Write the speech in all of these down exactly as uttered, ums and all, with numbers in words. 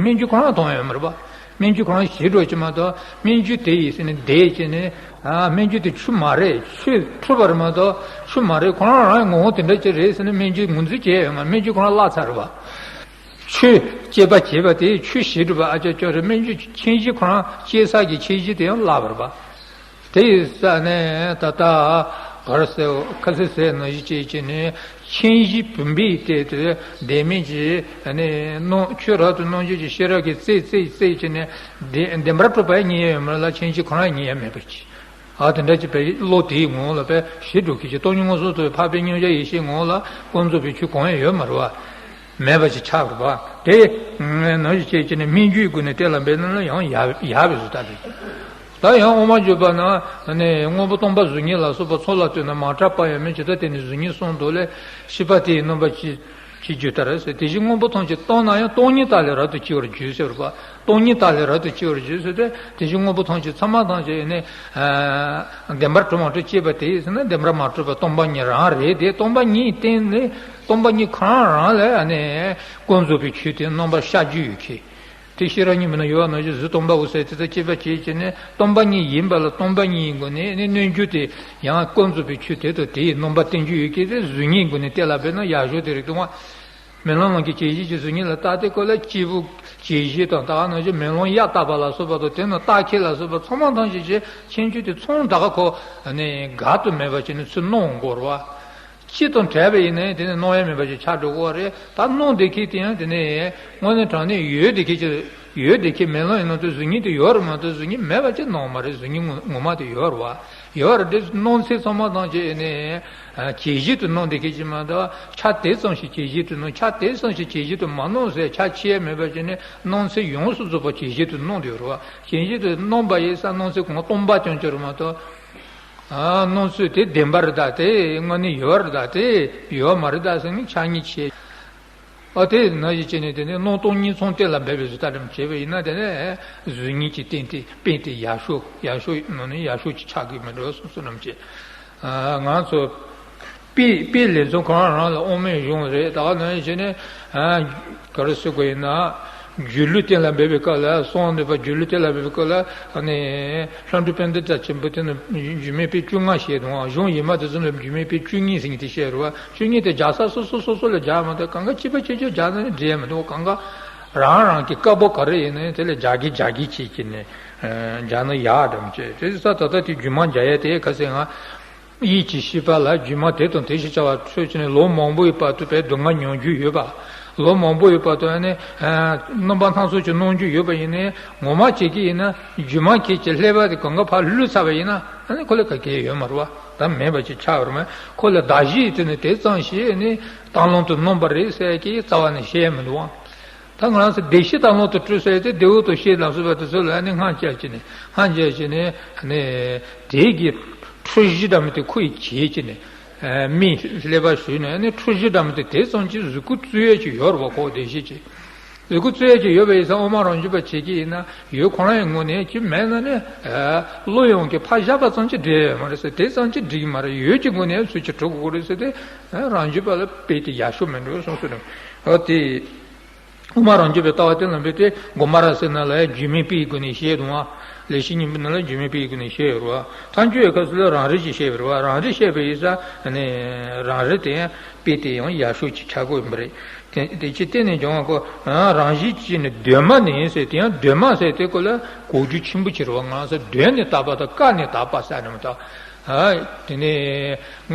སྨན་རྒྱུ་ཁོ་རང་མཐོང་ཡོད་མ་རེད་པ། སྨན་རྒྱུ་ཁོ་རང་ཞི་འགྲོ་གི་མ་གཏོགས་སྨན་རྒྱུ་དེ་ཡིས་ཟེར་ནས་བསྡད་བྱས་ནས། ཨ། སྨན་རྒྱུ་དེ་ཆུ་མ་རེད། ཆུས་འཁྲུ་བ་རེད་མ་གཏོགས་ཆུ་མ་རེད། ཁོ་རང་རང་ངོ་བོ་དེ་འདྲ་ཅིག་རེད་ཟེར་ནས་སྨན་རྒྱུ་ངོས་འཛིན་བྱས་ཡོད་མ། སྨན་རྒྱུ་ཁོ་རང་བརླག་ཚར་རེད་པ། ཆུས་སྐྱེད་པ་བྱས་པ་དེ་ཆུ་ཞི་འགྲོ་བ་ཨ་ཅག་ཅོག་རེད། སྨན་རྒྱུ་མཁྱེན་གཞི་ཁོ་རང་སྐྱེ་ས་གི་མཁྱེན་གཞི་དེ་ཡང་བརླག་པ་རེད་པ། དེ་ཡིན་ཙང་ནས་ད་ལྟ་ག་རེ་ཟེར། ཁ་སང་ཟེར་ནང་བཞིན་བྱས་བྱས་ནས་མཁྱེན་གཞི་བུམ་པའི་སྟེང་དུ་བདེན་མེད་ཀྱི་ནི་སྣང་། ཆོས་རབ་ཏུ་སྣང་བྱེད་ཀྱི་ཤེས་རབ་ཀྱིས་རྩད་རྩད་རྩད་བྱས་ནས་བདེན་བདེན་པར་གྲུབ་པ་རྙེད་ཡ་ཡོད་མ་རེད་ལ། མཁྱེན་གཞི་ཁོ་རང་རྙེད་ཡ་མེད་པ་ཅིག། ཨ། དེ་འདྲ་ཅིག་པའི་བློ་དེའི་ངང་ལ་པའི་ཞི་འགྲོ་གི་ཅིག། སྟོང་ཉིད་མངོན་སུམ་དུ་འཕགས་པའི་མཉམ་གཞག་ཡེ་ཤེས་ངང་ལ་ཀུན་རྫོབ་པའི་ཆོས་གང་ཡང་ཡོད་མ་རེད་པ། མེད་པ་ཞིག་ཆགས་པ་དེ་ནང་བཞིན་བྱས་བྱས་ནས་སྨན་རྒྱུའི་སྒོ་ནས་གཏན་ལ་འབེབས་ན་ཡང་ཡག་ཡག་པའི་བཟོ་ལྟ་རེད། ད་ཡང་དབུ་མ་འཇུག་པ་ན་ནི་སྔོན་པོ་སྟོང་པ་གཟུགས་བརྙན་ལ་སོགས་པ་ཚོགས་ལ་ལྟོས་ན་མ་དྲག་པ་ཡང་མིན། ཇི་ལྟར་བསྟན་ནས་གཟུགས་བརྙན་གསུམ་དུ་ལས། ཤེས་པ་དེའི་རྣམ་པ་ཅི་ཅི་རྒྱུ་ལྟར་ཟེར། དེ་བཞིན་སྔོན་པོ་ཐམས་ཅད་སྟོང་ན་ཡང་སྟོང་ཉིད་དག་ལས་རབ་ཏུ་ཕྱེ་བར་འགྱུར་ཟེར་བ། སྟོང་ཉིད་དག་ལས་རབ་ཏུ་ཕྱེ་བར་འགྱུར་ཟེར་ཏེ། དེ་བཞིན་སྔོན་པོ་ཐམས་ཅད་ཚང་མ་ཐམས་ཅད་ནི་བདེན་པར་གྲུབ་མ་གྲུབ་ཅེས་པ་དེ་ཡིན་ཟེར་ན། བདེན་པར་མ་གྲུབ་པ་སྟོང་པ་ཉིད་རང་རེད་དེ། སྟོང་པ་ཉིད་སྟེང་ནས་སྟོང་པ་ཉིད་གང་རང་ལ་ནི་ཀུན་རྫོབ་པའི་ཆོས་དེ་རྣམ་པར་ཤར་རྒྱུ་ཡོད་ཀྱི། དེ་ཤེས་རབ་སྙིང་པོ་ན་ཡོད་པ་ནང་བཞིན་གཟུགས་སྟོང་པའོ་ཟེར་དེ་ལྟར་དཔྱད་པ་བྱེད་བྱས་ནས་སྟོང་པ་ཉིད་ཡིན་པ་ལ་སྟོང་པ་ཉིད་ཡིན་དགོས་ནས་ནི་སྣོད་འགྱུར་དེ་ཡང་ཀུན་རྫོབ་པའི་ཆོས་དེ་དང་དེའི་རྣམ་པ་བསྟན་རྒྱུ་ཡོད་ཀྱི། དེ་གཟུགས་བརྙན་སྒོ་ནས་གཏན་ལ་འབེབས་ན་ཡག་ཤོས་དེ་རེད་འདུག་བ། མེ་ལོང་ནང་གི་བྱད་བཞིན་གྱི་གཟུགས་བརྙན་ལ་བལྟས་ཏེ་ཁོ་ལ་སྐྱེས་བུ་བྱད་བཞིན་དང་ད་ག་ནང་བཞིན་མེ་ལོང་གཡའ་བཏབ་པ་ལ་སོགས་པ་དང་དེ་ནང་རྟགས་ཁྱེར་ལ་སོགས་པ་ཚང་མ་ཐམས་ཅད་ཀྱི་ཁྱད་ཆོས་དེ་ཚང་ད་ག་ཁོ་ནི་དགག་ཏུ་མེད་པ་བྱས་ནས་ཚུར་སྣང་དགོས་རེད་བ། སྤྱི་དང་བྲལ་བ་ཡིན་ན་ཡང་དེ་ནི་སྣང་ཡ་མེད་པ་ཞིག་ཆགས་འགྲོ་གི་རེད། ད་སྣང་བསྡད་མཁན་དེ་ཡང་དེ་ནི་དངོས་གནས་དྲང་གནས་ཡོད་བསྡད་མཁན་ཅིག། ཡོད་བསྡད་མཁན་མེ་ལོང་ཡིན་ན་དེ་གཟུགས་བརྙན་དེ་ཡོད་རེད་མ་གཏོགས་གཟུགས་བརྙན་མེད་པ་ཅིག་སྣང་བ་མ་རེད། གཟུགས་བརྙན་ངོ་ངོ་མ་དེ་ཡོད་རེད་བ། ཡོད་རེད་དེ། སྣང་ཚད་ཚང་མ་ཐམས་ཅད་ནི་ཇེ་ཞིབ་ཏུ་སྣང་བསྡད་མཁན་ཅིག་མ་གཏོགས་ཆ་དེ་ཙམ་ཞིག་ཇེ་ཞིབ་ཏུ་སྣང་། ཆ་དེ་ཙམ་ཞིག་ཇེ་ཞིབ་ཏུ་མ་སྣང་ཟེར་ཆ་ཕྱེ་ཡ་མེད་པ་ཅིག་ནི་སྣང་ཚད་ཡོངས་སུ་རྫོགས་པ་ཇེ་ཞིབ་ཏུ་སྣང་བསྡད་ཡོད་རེད་བ། ཇེ་ཞིབ་ཏུ་སྣང་བ་ཡིན་ཙང་སྣང་ཚད་གང་སྟོང་པ་རྐྱང་རྐྱང་རེད་མ་གཏོགས། ཨ། སྣང་ཚུལ་དེ་བདེན་པ་རེད་ད། དེ་དངོས་གནས་ཡོད་རེད་ད། དེ་ཡོད་མ་རེད་ད་ཟེར་ནས་ཆ་གཉིས་ཕྱེ། ཨ། དེ་ནང་བཞིན་བྱས་ནས་དེ་ནས་སྣང་སྟོང་གཉིས་ཚང་གཏན་ལ་འབེབས་པའི་བཟོ་ལྟ་རེ་བྱས་པ་ཡིན་ན། དེ་ནས་གཟུགས་བརྙན་གྱི་སྟེང་དེ་སྤེལ་ཏེ་ཡག་ཤོས་ཡག་ཤོས་ནང་ནས་ཡག་ཤོས་ཅིག་ཆགས་ཀྱི་མི་འགྲོ་བསམ་བསམ་རེ་བྱས། ཨ། ང་ཚོ་དཔེ་དཔེ་ལེན་ཚུལ་ཁོ་རང་རང་ལ་དབང་མེད་གཞུང་རེད། ད་ག་ནང་བཞིན་བྱས་ནས། ཨ། ག་རེ་ཟེར་དགོས་ཡིན་ན། སྒྱུ་ལུས་གཏན་ལ་འབེབས་པའི་སྐབས་ལ། གསང་སྔགས་ནུས་པ་སྒྱུ་ལུས་གཏན་ལ་འབེབས་པའི་སྐབས་ལ་ནི་ལྷ་འབྲུག་པཎྜི་ཏ་ཆེན་པོ་དེ་ནི་སྒྱུ་མའི་དཔེ་བཅོ་ལྔ་བཤད་འདུག། གཞུང་ཡིན་མ་དེ་ཚོ་ནི་སྒྱུ་མའི་དཔེ་བཅུ་གཉིས་ཟེར་མཁན་དེ་བཤད་རེད་བ། བཅུ་གཉིས་དེ་སྦྱར་ས་སོ་སོ་སོ་སོ་ལ་སྦྱར་མ་གཏོགས། གང་ག་གཅིག་པ་གཅིག་རྐྱང་སྦྱར་ན་ནི་འགྲིག་ཡ་མི་འདུག། གང་ག་རང་རང་གི་དཀའ་པོ་ག་རེ་ཡིན་ན་དེ་ལ་སྦྱར་གི་སྦྱར་གི་བྱེད་ཀྱི་ནི་སྦྱར་ན་ཡག་འགྲམ་བྱེད། དེ་ས་ད་ལྟ་དེ་རྒྱུད་མང་སྦྱར་ཡ་དེ་ཁ་སང་ང་ཡིད་ཀྱི་ཤེས་པ་ལ་རྒྱུད་མང་དེ་དང་དེ་ཞེས་བྱ་བ་འཕྲོས་བྱས་ནས་ལོ་མང་པོའི་བར་དུ་བས་སྡུག་བསྔལ་མྱོང་རྒྱུ་ཡོད་པ། ལོ་མང་པོ་ཡོད་པ་དང་ནི་རྣམ་པ་སྣ་ཚོགས་ཀྱི་སྣང་རྒྱུ་ཡོད་པ་ཡིན་ནའི། ངོ་མ་བྱེད་ཀྱི་ཡིན་ན་རྒྱུད་མང་ཁྱེད་ཀྱི་ཀླད་པ་དེ་གང་ག་ཕར་ལུས་ཚར་བ་ཡིན་ན། ཨ་ནི་ཁོ་ལ་ག་གེ་ཡོད་མ་རེད་བ། ད་མེད་པ་ཅིག་ཆགས་པ་རེད་མ། ཁོ་ལ་གདགས་གཞི་དེ་ནི་དེ་ཙམ་ཞིག་ནི་སྟག་ལུང་དུ་སྣང་བ་རེད་ཟེར་གྱི་རྩ་བ་ནས་བཤད་ཡ་མི་འདུག་བ། ད་ང་རང་ཚོ་བདེ་གཤེགས་སྟག་ལུང་དུ་སྤྲུལ་ཟེར་ཏེ་བདེ་བོ་དང་གཤེགས་ལ་སོགས་པ་དེ་ཚོ་ལ་ནི་སྔགས་བརྒྱབ་བྱས་ནས། སྔགས་བརྒྱབ་བྱས་ནས་ནི་དེ་གི་འཁྲུལ་གཞི་འདྲ་མི་དེ་ཁོ་ཡིས་བྱས་བྱས་ནས། མིའི་ཀླད་པ་ཞུས་ནས་ནི་འཁྲུལ་གཞི་འདྲ་མི་དེ་དེ་ཙམ་གྱིས་གཟུགས་སྐུ་བཙུགས་ཡས་ཀྱི་ཡོད་རེད་བ། ཁོ་བདེ་གཤེགས་ཀྱི་གཟུགས་སྐུ་བཙུགས་ཡས་ཀྱི་ཡོད་པ་ཡིན་ཙང་། དབུ་མ་རང་རྒྱུད་པ་བྱེད་ཀྱི་ཡིན་ན་ཡོད་ཁོ་རང་ཡི་ངོས་ནས་ཀྱི་མེད་ན་ནི། བློ་ཡོངས་ཀྱིས་ཕར་བཞག་པ་ཙམ་གྱིས་འགྲིག་ཡོད་མ་རེད་ཟེར། དེ་ཙམ་གྱིས་འགྲིག་གི་མ་རེད། ཡོད་ཀྱི་སྒོ་ནས་ཚུལ་གྱིས་གྲུབ་དགོས་རེད་ཟེར་ཏེ། རང་རྒྱུད་པ་ལ་དཔེ་དེ་ཡག་ཤོས་མིན་འགྲོ་གསུངས་སོ་རེད། འོ་དེ། དབུ་མ་རང་རྒྱུད་པའི་ལྟ་བ་དེ་ལ་འབད་དེ་དགོངས་པ་རབ་གསལ་ནང་ལ་ཡང་སྒྱུ་མའི་དཔེའི་སྒོ་ནས་བཤད་འདུག་ཨ། ལེགས་བཤད་སྙིང་པོ་ནང་ལ་སྒྱུ་མའི་དཔེའི་སྒོ་ནས་བཤད་ཡོད་རེད་བ། ཐལ་འགྱུར་བའི་སྐབས་སུ་ལ་རང་རིག་ཅེས་བཤད་པ་རེད་བ། རང་རིག་བཤད་པ་ཡིན་ཙང་ནི་རང་རིག་དེ་ཡང་དཔེ་དེ་ཡང་ཡག་ཤོས་ཅིག་ཆགས་ཀྱི་ཡོད་པ་རེད། དེ་དེ་ཅི་སྟེང་ནས་སྦྱོང་བ་ཁོ་རང་བཞིན་གྱིས་ནི་གདོད་མ་ནས་ཟེར། དེ་ཡང་གདོད་མ་ཟེར་དེ་ཁོ་ལ་གོ་རྒྱུ་ཆེན་པོ་ཅིག་རེད་བ། ང་ཚོ་གདོད་ནས་དག་པ་དང་ཀ་ནས་དག་པ་ཟེར་ནས་མ་གཏོགས། ཨ། དེ་ནས་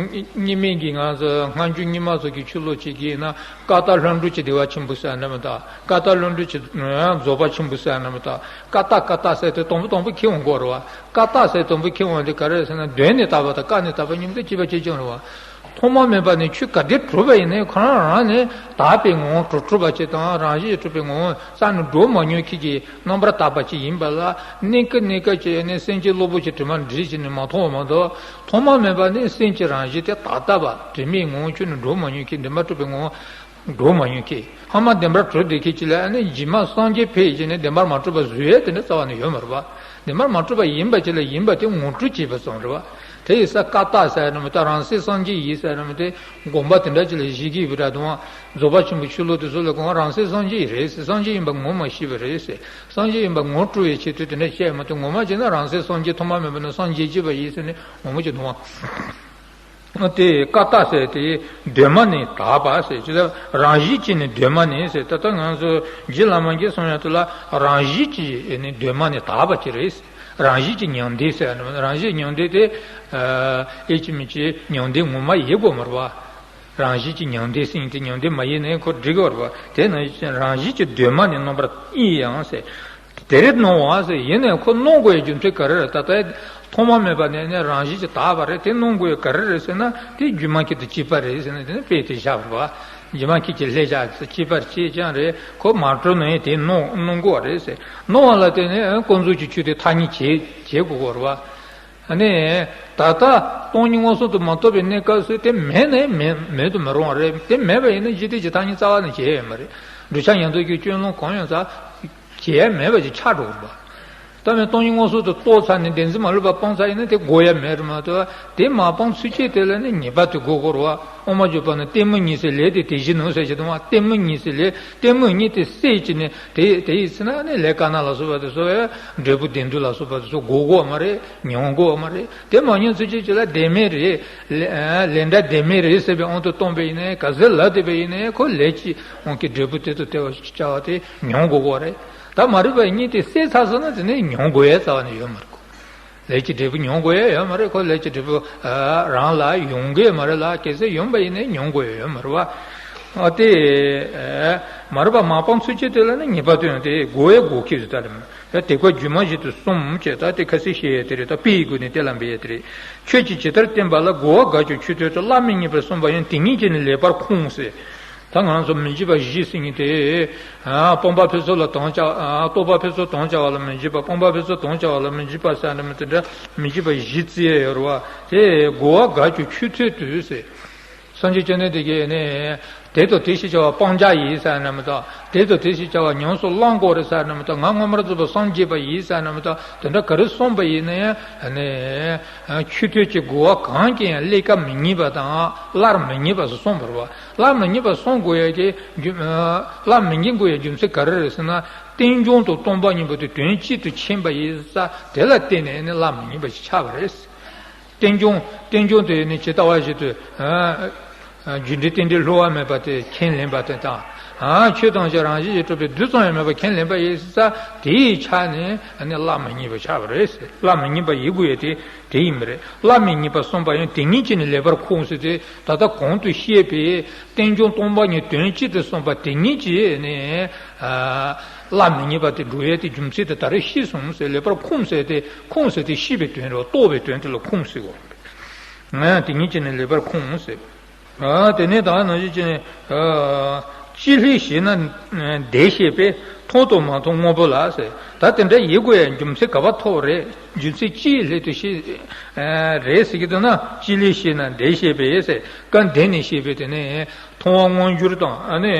གཉིས་མེད་ཀྱི་ང་ཚོ་སྔ་འགྱུར་རྙིང་མ་ཚོ་གི་ཆོས་ལུགས་ཅིག་གིས་ན། ཀ་དག་ལྷུན་གྲུབ་ཀྱི་བདེ་བ་ཆེན་པོ་ཟེར་ནས་མ་གཏོགས། ཀ་དག་ལྷུན་གྲུབ་ཀྱི་རྫོགས་པ་ཆེན་པོ་ཟེར་ནས་མ་གཏོགས། ཀ་དག་ཀ་དག་ཟེར་དེ་དང་པོ་དང་པོ་ཁྱེར་འོང་དགོས་རེད་བ། ཀ་དག་ཟེར་དང་པོ་ཁྱེར་འོང་དེ་ག་རེ་ཟེར་ན། གདོད་ནས་དག་པ་དང་ཀ་ནས་དག་པ་གཉིས་པོ་དེ་གཅིག་པ་གཅིག་རྐྱང་རེད་བ། ཐོག་མ་མེད་པ་ནས་ཆོས་ག་དེ་གྲུབ་པ་ཡིན་ནའི་ཁོ་རང་རང་ནས་དག་པའི་ངང་གྲུབ་གྲུབ་པ་ཅིག་དང་། རང་བཞིན་གྱིས་གྲུབ་པའི་ངང་རྩ་ནས་འགྲོ་མ་མྱོང་མཁན་གྱི་རྣམ་པར་དག་པ་ཅིག་ཡིན་པ་ལ། གནས་སྐབས་གནས་སྐབས་ཀྱི་ནས་སེམས་ཅན་གློ་བུར་གྱི་དྲི་མ་འདྲེས་བྱས་ནས་མ་མཐོང་བ་མ་གཏོགས། ཐོག་མ་མེད་པ་ནས་སེམས་ཀྱི་རང་བཞིན་དེ་དག་དག་པ་དྲི་མའི་ངང་ཁྱོན་ནས་འགྲོ་མ་མྱོང་མཁན། བདེན་པར་གྲུབ་པའི་ངང་འགྲོ་མ་མྱོང་མཁན། སྔ་མ་བདེན་པར་གྲུབ་བསྡད་མཁན་ཅིག་ལ་ནི་རྗེས་མ་སངས་རྒྱས་ཕེབས་བྱས་ནས་བདེན་པར་མ་གྲུབ་པ་བཟོ་ཡས་དེ་འདྲ་རྩ་བ་ནས་ཡོད་མ་རེད་པ། བདེན་པར་མ་གྲུབ་པ་ཡིན་པ་ཅིག་ལ་ཡིན་པ་དེ་ངོ་སྤྲོད་བྱས་པ་ཙམ་རེད་བ། དེ་ཡིན་ཙང་ཀ་དག་ཟེར་ནི་མི་ད་རང་སེམས་སངས་རྒྱས་ཡིན་ཟེར་ནི་མི་དེ་དགོངས་པ་དེ་འདྲ་ཅིག་ལ་བཞེས་ཀྱི་ཡོད་པ་འདྲ་འདུག་རྫོགས་པ་ཆེན་པོའི་ཆོས་ལུགས་དེ་ཚོ་ལ་གང་རང་སེམས་སངས་རྒྱས་རེད་ཟེར། སངས་རྒྱས་ཡིན་པ་ངོ་མ་ཤེས་པ་རེད་ཟེར། སངས་རྒྱས་ཡིན་པ་ངོ་སྤྲོད་པའི་ཆེད་དུ་དེ་འདྲ་བཤད་མ་གཏོགས། ངོ་མ་བྱས་ན་རང་སེམས་སངས་རྒྱས་ཐོག་མ་མེད་པ་ནས་སངས་རྒྱས་བྱས་པ་ཡིན་ཟེར་ནས་ངོ་མ་ཅིག་འདུག་བ། དེ་ཀ་དག་ཟེར་དེ་གདོད་མ་ནས་དག་པ་ཟེར། ཅི་ལྟར་རང་བཞིན་གྱིས་ནི་གདོད་མ་ནས་ཟེར། ད་ལྟ་ང་ཚོ་རྗེ་བླ་མ་གིས་གསུངས་ཡ་དེ་ལ་རང་བཞིན་གྱིས་ནི་གདོད་མ་ནས་དག་པ་ཅིག་རེད། རང་བཞིན་གྱིས་མྱང་འདས་ཟེར། རང་བཞིན་མྱང་འདས་དེ་ཨེ་ཅི་མི་ཅི་མྱང་འདས་ངོ་མ་ཡིན་དགོས་མ་རེད་བ། རང་བཞིན་གྱིས་མྱང་འདས་ཟེར་དེ་མྱང་འདས་མ་ཡིན་ནའི་ཁོ་འགྲིག་གི་རེད་བ། དེ་ནང་བཞིན་རང་བཞིན་གྱིས་གདོད་མ་ནས་སྣང་བར་ཨེ་ཡང་ཟེར། དེ་རེད་སྣང་བ་ཟེར། ཡིན་ནའི་ཁོ་སྣང་དགོས་ཡའི་རྒྱུ་མཚན་ག་རེ་རེད། ད་ལྟའི་ཐོག་མ་མེད་པ་ནས་ནི་རང་བཞིན་གྱིས་དག་པ་རེད། དེ་སྣང་དགོས་ཡ་ག་རེ་རེད་ཟེར་ན། དེ་སྒྱུ་མ་མཁན་དང་བཅས་པ་རེད་ཟེར་ན། དེ་ནི་དཔེ་དེ་བཞག་པ་རེད་བ། སྒྱུ་མ་མཁན་གྱི་ལྷད་བཞག་བཅས་པ་བྱས་ཀྱང་རེད། ཁོ་མ་གྲུབ་ན་ཡང་དེ་སྣང་སྣང་དགོས་པ་རེད་ཟེར། སྣང་བ་ལ་བརྟེན་ནས་ཀུན་རྫོབ་ཀྱི་ཆོས་དེ་ཐ་སྙད་བྱེད་བྱེད་དགོས་པ་རེད་བ། ཨ་ནི། ད་ལྟ་སྟོང་ཉིད་མངོན་སུམ་དུ་མ་རྟོགས་པའི་གནས་སྐབས་སུ་དེ་མེད་ནས་མེད་མེད་དུ་མི་རུང་བ་རེད། དེ་མེད་པ་ཡིན་ན་འཇིག་རྟེན་གྱི་ཐ་སྙད་རྩ་བ་ནས་བྱེད་ཡ་ཡོད་མ་རེད། བསྒྲུབ་བྱ་ཉན་ཐོས་ཀྱི་སྤྱོད་ལམ་གང་ཡོང་ཙང་བྱེད་ཡ་མེད་པ་ཅིག་ཆགས་འགྲོ་གི་རེད་པ། ད་མེད་སྟོང་ཉིད་མངོན་སུམ་དུ་རྟོགས་ཚར་ནས་བདེན་འཛིན་མ་ལུས་པ་སྤངས་ཚར་ཡིན་ན་དེ་དགོས་ཡ་མེད་རེད་མ་གཏོགས། དེ་མ་སྤངས་ཚུན་ཆད་དེ་ལ་ནི་ངེས་པར་དུ་དགོས་དགོས་རེད་བ། དབུ་མ་འཇུག་པ་ནི་གཏི་མུག་གཉིད་སེལ་ལས་དེ་དེ་བཞིན་ནོ་ཟེར་གྱི་འདུག་བ། གཏི་མུག་གཉིད་སེལ་ལས། གཏི་མུག་གཉིད་དེ་སེལ་གྱི་ནི་དེ་དེ་ཡིན་ཟེར་ན་ནི་ལས་དཀར་ནག་ལ་སོགས་པ་དེ་ཚོ་འབྲས་བུ་བདེན་མཐའ་ལ་སོགས་པ་དེ་ཚོ་དགོས་དགོས་མ་རེད། མྱོང་དགོས་མ་རེད། དེ་མ་མྱོང་ཚུན་ཆད་ཅིག་ལ་བདེན་མེད་རེད། ལས་ལས་འབྲས་བདེན་མེད་རེད་ཟེར་བའི་དབང་དུ་བཏང་པ་ཡིན་ནའི། ག་ཚོད་ལབ་བསྡད་པ་ཡིན་ནའི་ཁོ་ལས་ཀྱི་དབང་གིས་འབྲས་བུ་དེ་ཚོ་སྟེར་བ་ཞིག་བྱ་བ་དེ་མྱོང་དགོས་དགོས་རེད། ད་མ་རིག་པའི་གཉིད་དེ་སད་ཚར་སོང་ན་དེ་ནས་མྱོང་དགོས་ཡ་རྩ་བ་ནས་ཡོད་མ་རེད་ཁོ། ལས་ཀྱི་འབྲས་བུ་མྱོང་དགོས་ཡ་ཡོད་མ་རེད་ཁོ། ལས་ཀྱི་འབྲས་བུ་ཨ་རང་ལ་ཡོང་གི་ཡོད་མ་རེད་ལ། གལ་སྲིད་ཡོང་པ་ཡིན་ནའི་མྱོང་དགོས་ཡ་ཡོད་མ་རེད་བ། ཨ་དེ་ཨ་མ་རིག་པ་མ་སྤངས་ཚུན་ཆད་དེ་ལ་ནི་ངེས་པར་དུ་ཡང་དེ་དགོས་ཡ་དགོས་ཀྱི་རེད། ད་རེད་མ། ཡང་དེ་ཀ་སྒྱུ་མ་བཞིན་དུ་གསུངས་བྱས། ད་དེ་ཁ་གསལ་བཤད་ཡས་དེ་རེད། ད་དཔེ་ཡི་སྒོ་ནས་དེ་ལ་འབད་ཡས་དེ་རེད། ཁྱོད་ཀྱིས་ཇི་ལྟར་བསྟན་པ་ལ། རྒོལ་བ་དགག་ཀྱང་ཆོས་ཐོས་སོ། སླར་མི་རྙེད་པར་གསུངས་པ་ཡང་། དེ་ཉིད་ཀྱིས་ནི་ལེགས་པར་ཁུངས་ཟེར། ད་ང་རང་ཚོ་མི་འཇིགས་པ་བཞི་ཟེར་མཁན་དེ། ཨ་སྤོང་བ་ཕུན་ཚོགས་ལ་དམ་བཅའ། ཨ་རྟོགས་པ་ཕུན་ཚོགས་དམ་བཅའ་བ་ལ་མི་འཇིགས་པ། སྤོང་བ་ཕུན་ཚོགས་དམ་བཅའ་བ་ལ་མི་འཇིགས་པ་ཟེར་ནས་མི་དེ་འདྲ་མི་འཇིགས་པ་བཞི་བརྩི་ཡས་ཡོད་རེད་བ། དེ་རྒོལ་བ་དགག་ཀྱང་ཆོས་ཐོས་དུས་ཟེར། སངས་རྒྱས་བཅོམ་ལྡན་འདས་ཀྱིས་ནི། དེ་དང་དེ་ཞེས་བྱ་བ་སྤང་བྱ་ཡིན་ཟེར་ནས་མི་གཏོགས། དེ་དང་དེ་ཞེས་བྱ་བ་ཉམས་སུ་བླང་དགོས་རེད་ཟེར་ནས་མི་གཏོགས། ང་མངོན་པར་རྫོགས་པར་སངས་རྒྱས་པ་ཡིན་ཟེར་ནས་མི་གཏོགས། དེ་འདྲ་ག་རེ་གསུངས་པ་ཡིན་ནའི་ནི། ཆོས་ཐོས་ཀྱི་རྒོལ་བ་གང་གིས་ཡང་སླར་མི་རྙེད་པ་དང་སླར་མི་རྙེད་པ་སོགས་གསུངས་པ་རེད་བ། སླར་མི་རྙེད་པ་གསུང་དགོས་ཡ་གི་རྒྱུ། སླར་མི་རྙེད་དགོས་ཡ་རྒྱུ་མཚན་ག་རེ་རེད་ཟེར་ན། རྟེན་འབྱུང་དང་སྟོང་པ་ཉིད་པོ་དེ་དོན་གཅིག་ཏུ་མཁྱེན་པ་ཡིན་ཙང་དེ་ལ་བརྟེན་ནས་ནི་སླར་མི་རྙེད་པ་ཞིག་ཆགས་པ་རེད། རྟེན་འབྱུང་། རྟེན་འབྱུང་དེ་ནི་ཇི་ལྟ་བ་བཞིན་དུ། ཨ། ཨ། རྒྱུ་འབྲས་རྟེན་འབྲེལ་སླུ་བ་མེད་པ་དེ་ཁས་ལེན་པ་དེ་དང་། ཨ། ཆོས་ཐམས་ཅད་རང་བཞིན་གྱིས་གྲུབ་པའི་རྡུལ་ཙམ་ཡང་མེད་པ་ཁས་ལེན་པ་ཡིན་ཙང་དེའི་ཆ་ནས་ནི་སླར་མི་རྙེད་པ་ཆགས་པ་རེད་ཟེར། སླར་མི་རྙེད་པ་ཡིན་དགོས་ཡ་དེ་དེ་ཡིན་པ་རེད། སླར་མི་རྙེད་པ་གསུངས་པ་ཡང་དེ་ཉིད་ཀྱིས་ནི་ལེགས་པར་ཁུངས་ཟེར་དེ། ད་ལྟ་གོང་དུ་བཤད་པའི་རྟེན་འབྱུང་སྟོང་པ་ཉིད་དོན་གཅིག་ཏུ་གསུངས་པ་དེ་ཉིད་ཀྱིས་ནི། ཨ། སླར་མི་རྙེད་པ་དེ་འགྲོ་ཡས་དེ་རྒྱུ་མཚན་དེ་ད་རེས་ཤེས་སོང་ཟེར། ལེགས་པར་ཁུངས་ཟེར་དེ། ཁུངས་ཟེར་དེ་ཤེས་པའི་དོན་རེད། རྟོགས་པའི་དོན་དེ་ལ་ཁུངས་ཟེར་གོ། ང་ཡང་དེ་ཉིད་ཀྱིས་ནི་ལེགས་པར་ཁུངས་ཟེར། ཨ། དེ་ནས་ད་ནང་བཞིན་བྱས་ནས། ཨ། ཅི་སླད་ཞེ་ན་འདས་ཤེས་པས། མཐོང་དང་མ་མཐོང་སྔོན་པོ་ལ་ཟེར། ད་དེ་འདྲ་ཡིན་དགོས་ཡ་རྒྱུ་མཚན་ག་པར་ཐོགས་རེད། རྒྱུ་མཚན་ཅིའི་སླད་དུ་ཤེས། ཨ། རེད་ཟེར་གྱི་འདུག་ན། ཅི་སླད་ཞེ་ན་འདས་ཤེས་པས་ཟེར། སྐབས་འདས་ནས་ཤེས་པས་དེ་ནི། མཐོང་བ་མངོན་གྱུར་དང་། ཨ་ནི།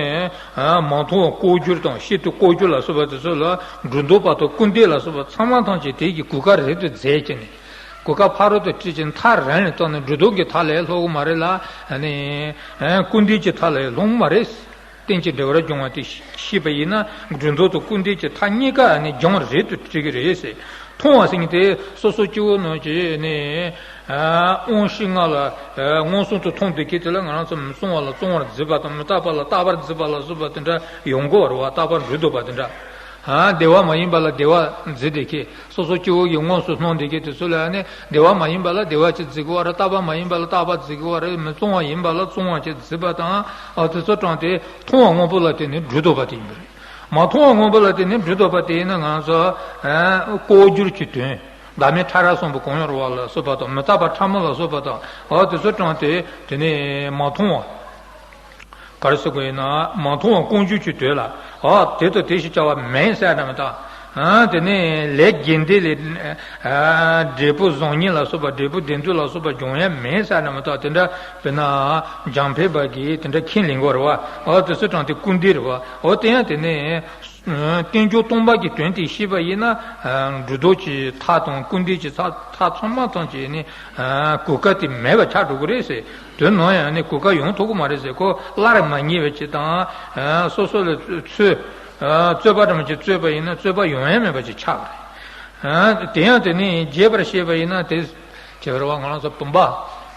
ཨ། མ་མཐོང་བ་ལྐོག་གྱུར་དང་། ཤེས་རྟོགས་ལྐོག་གྱུར་ལ་སོགས་པ་དེ་ཚོ་ལ་སྒྲོ་འདོགས་པ་དང་སྐུར་འདེབས་ལ་སོགས་པ་ཚང་མ་ཐམས་ཅད་དེ་གི་གོ་སྐབས་རེ་དུ་འཛེགས་ཀྱི་ནས། གོ་སྐབས་ཕ་རོལ་ཏུ་ཁྲིད་ཀྱི་མཐའ་རང་ནས་བཏང་ནས་སྒྲོ་འདོགས་ཀྱི་མཐའ་ལས་ལྷོད་གི་མ་རེད་ལ། ཨ་ནི། ཨ། སྐུར་འདེབས་ཀྱི་མཐའ་ལས་ལྷུང་མ་རེད། རྟེན་ཅིང་འབྲེལ་བར་འབྱུང་བ་དེ་ཤེས་པ་ཡིན་ན། སྒྲོ་འདོགས་དང་སྐུར་འདེབས་ཀྱི་མཐའ་གཉིས་ཀ་ནི་སྦྱང་རེ་དུ་འགྲིག་གི་རེད་ཟེར། མཐོང་བ་ཟེར་མཁན་དེ་སོ་སོ་སྐྱེ་བོ་རྣམས་ཀྱིས་ནི། ཨ། དབང་ཤེས་ལྔ་ལ། ཨ། མངོན་སུམ་དུ་མཐོང་བསྡད་མཁན་དེ་ལ་ང་རང་ཚོ་མི་མཐོང་བ་ལ་མཐོང་བར་བརྩི་བ་དང་། མི་རྟག་པ་ལ་རྟག་པར་བརྩི་བ་ལ་སོགས་པ་དེ་འདྲ་ཡོང་གི་ཡོད་རེད་བ། རྟག་པར་སྒྲོ་འདོགས་པ་དེ་འདྲ། ཨ། བདེ་བ་མ་ཡིན་པ་ལ་བདེ་བ་བརྩི་བསྡད་མཁན། སོ་སོ་སྐྱེ་བོ་ཡིས་མངོན་སུམ་མཐོང་བསྡད་མཁན་དེ་ཚོ་ལ་ནི་བདེ་བ་མ་ཡིན་པ་ལ་བདེ་བ་ཅིག་བརྩི་གི་ཡོད་རེད། རྟག་པ་མ་ཡིན་པ་ལ་རྟག་པ་བརྩི་གི་ཡོད་རེད། མི་མཐོང་བ་ཡིན་པ་ལ་མཐོང་བ་ཅིག་བརྩི་བ་དང་། ཨ། དེ་ཚོ་དྲངས་ཏེ་མཐོང་བ་སྔོན་པོ་ལ་བརྟེན་ནས་སྒྲོ་འདོགས་པ་དེ་ཡིན་པ་རེད། མ་མཐོང་བ་སྔོན་པོ་ལ་བརྟེན་ནས་སྒྲོ་འདོགས་པ་དེ་ཡིན་ན་ང་ཚོ། ཨ། ལྐོག་གྱུར་གྱི་དོན། བདག་མེད་ཕྲ་རགས་གསུམ་པོ་གང་ཡོད་རེད་བ་ལ་སོགས་པ་དང་། མི་རྟག་པ་ཕྲ་མོ་ལ་སོགས་པ་དང་། ཨ། དེ་ཚོ་དྲངས་ཏེ་དེ་ནས་མ་མཐོང་བ། ག་རེ་ཟེར་དགོས་ཡིན་ན། མ་མཐོང་བ་ལྐོག་གྱུར་གྱི་དོན་ལ། ཨ། དེ་དང་དེ་ཞེས་བྱ་བ་མེད་ཟེར་ནས་མི་གཏོགས། ཨ་དེ་ནས་ལས་དགེ་འདུན་ལས། ཨ་འབྲས་བུ་བཟང་ངན་ལ་སོགས་པ། འབྲས་བུ་བདེ་འདོད་ལ་སོགས་པ་འབྱུང་ཡ་མེད་ཟེར་ན་མ་གཏོགས། དེ་འདྲ་དཔེར་ན་འཇམ་དཔལ་དཔའ་གིས་དེ་འདྲ་ཁས་ལེན་གྱི་ཡོད་རེད་བ། འོ་དེ་ཚོ་དྲངས་ཏེ་སྐུར་འདེབས་རེད་བ། འོ་དེ་ཡང་དེ་ནས་ཨ་རྟེན་འབྱུང་སྟོང་པ་གི་དོན་དེ་ཤེས་པ་ཡིན་ན། ཨ་སྒྲོ་འདོགས་ཀྱི་མཐའ་དང་སྐུར་འདེབས་ཀྱི་མཐའ། མཐའ་ཚང་མ་ཐམས་ཅད་ནི་ཨ་གོ་སྐབས་དེ་མེད་པ་ཆགས་འགྲོ་གི་རེད་ཟེར། དོན་ནང་ཡང་ནི་གོ་སྐབས་ཡོང་ཐུབ་ཀྱི་མ་རེད་ཟེར། ཁོ་སླར་མ་རྙེད་པ་ཅིག་དང་། ཨ་སོ་སོ་ལ་རྩོད། ཨ་རྩོད་པ་འདྲ་མོ་ཅིག་རྩོད་པ་ཡིན་ན་རྩོད་པ་ཡོང་ཡ་མེད་པ་ཅིག་ཆགས་པ་རེད། ཨ་དེ་ཡང་དེ་ནི་རྒྱས་པར་བཤད་པ་ཡིན་ན། དེ་བྱེད་པར་བ་ང་རང་ཚོ་བུམ་པ།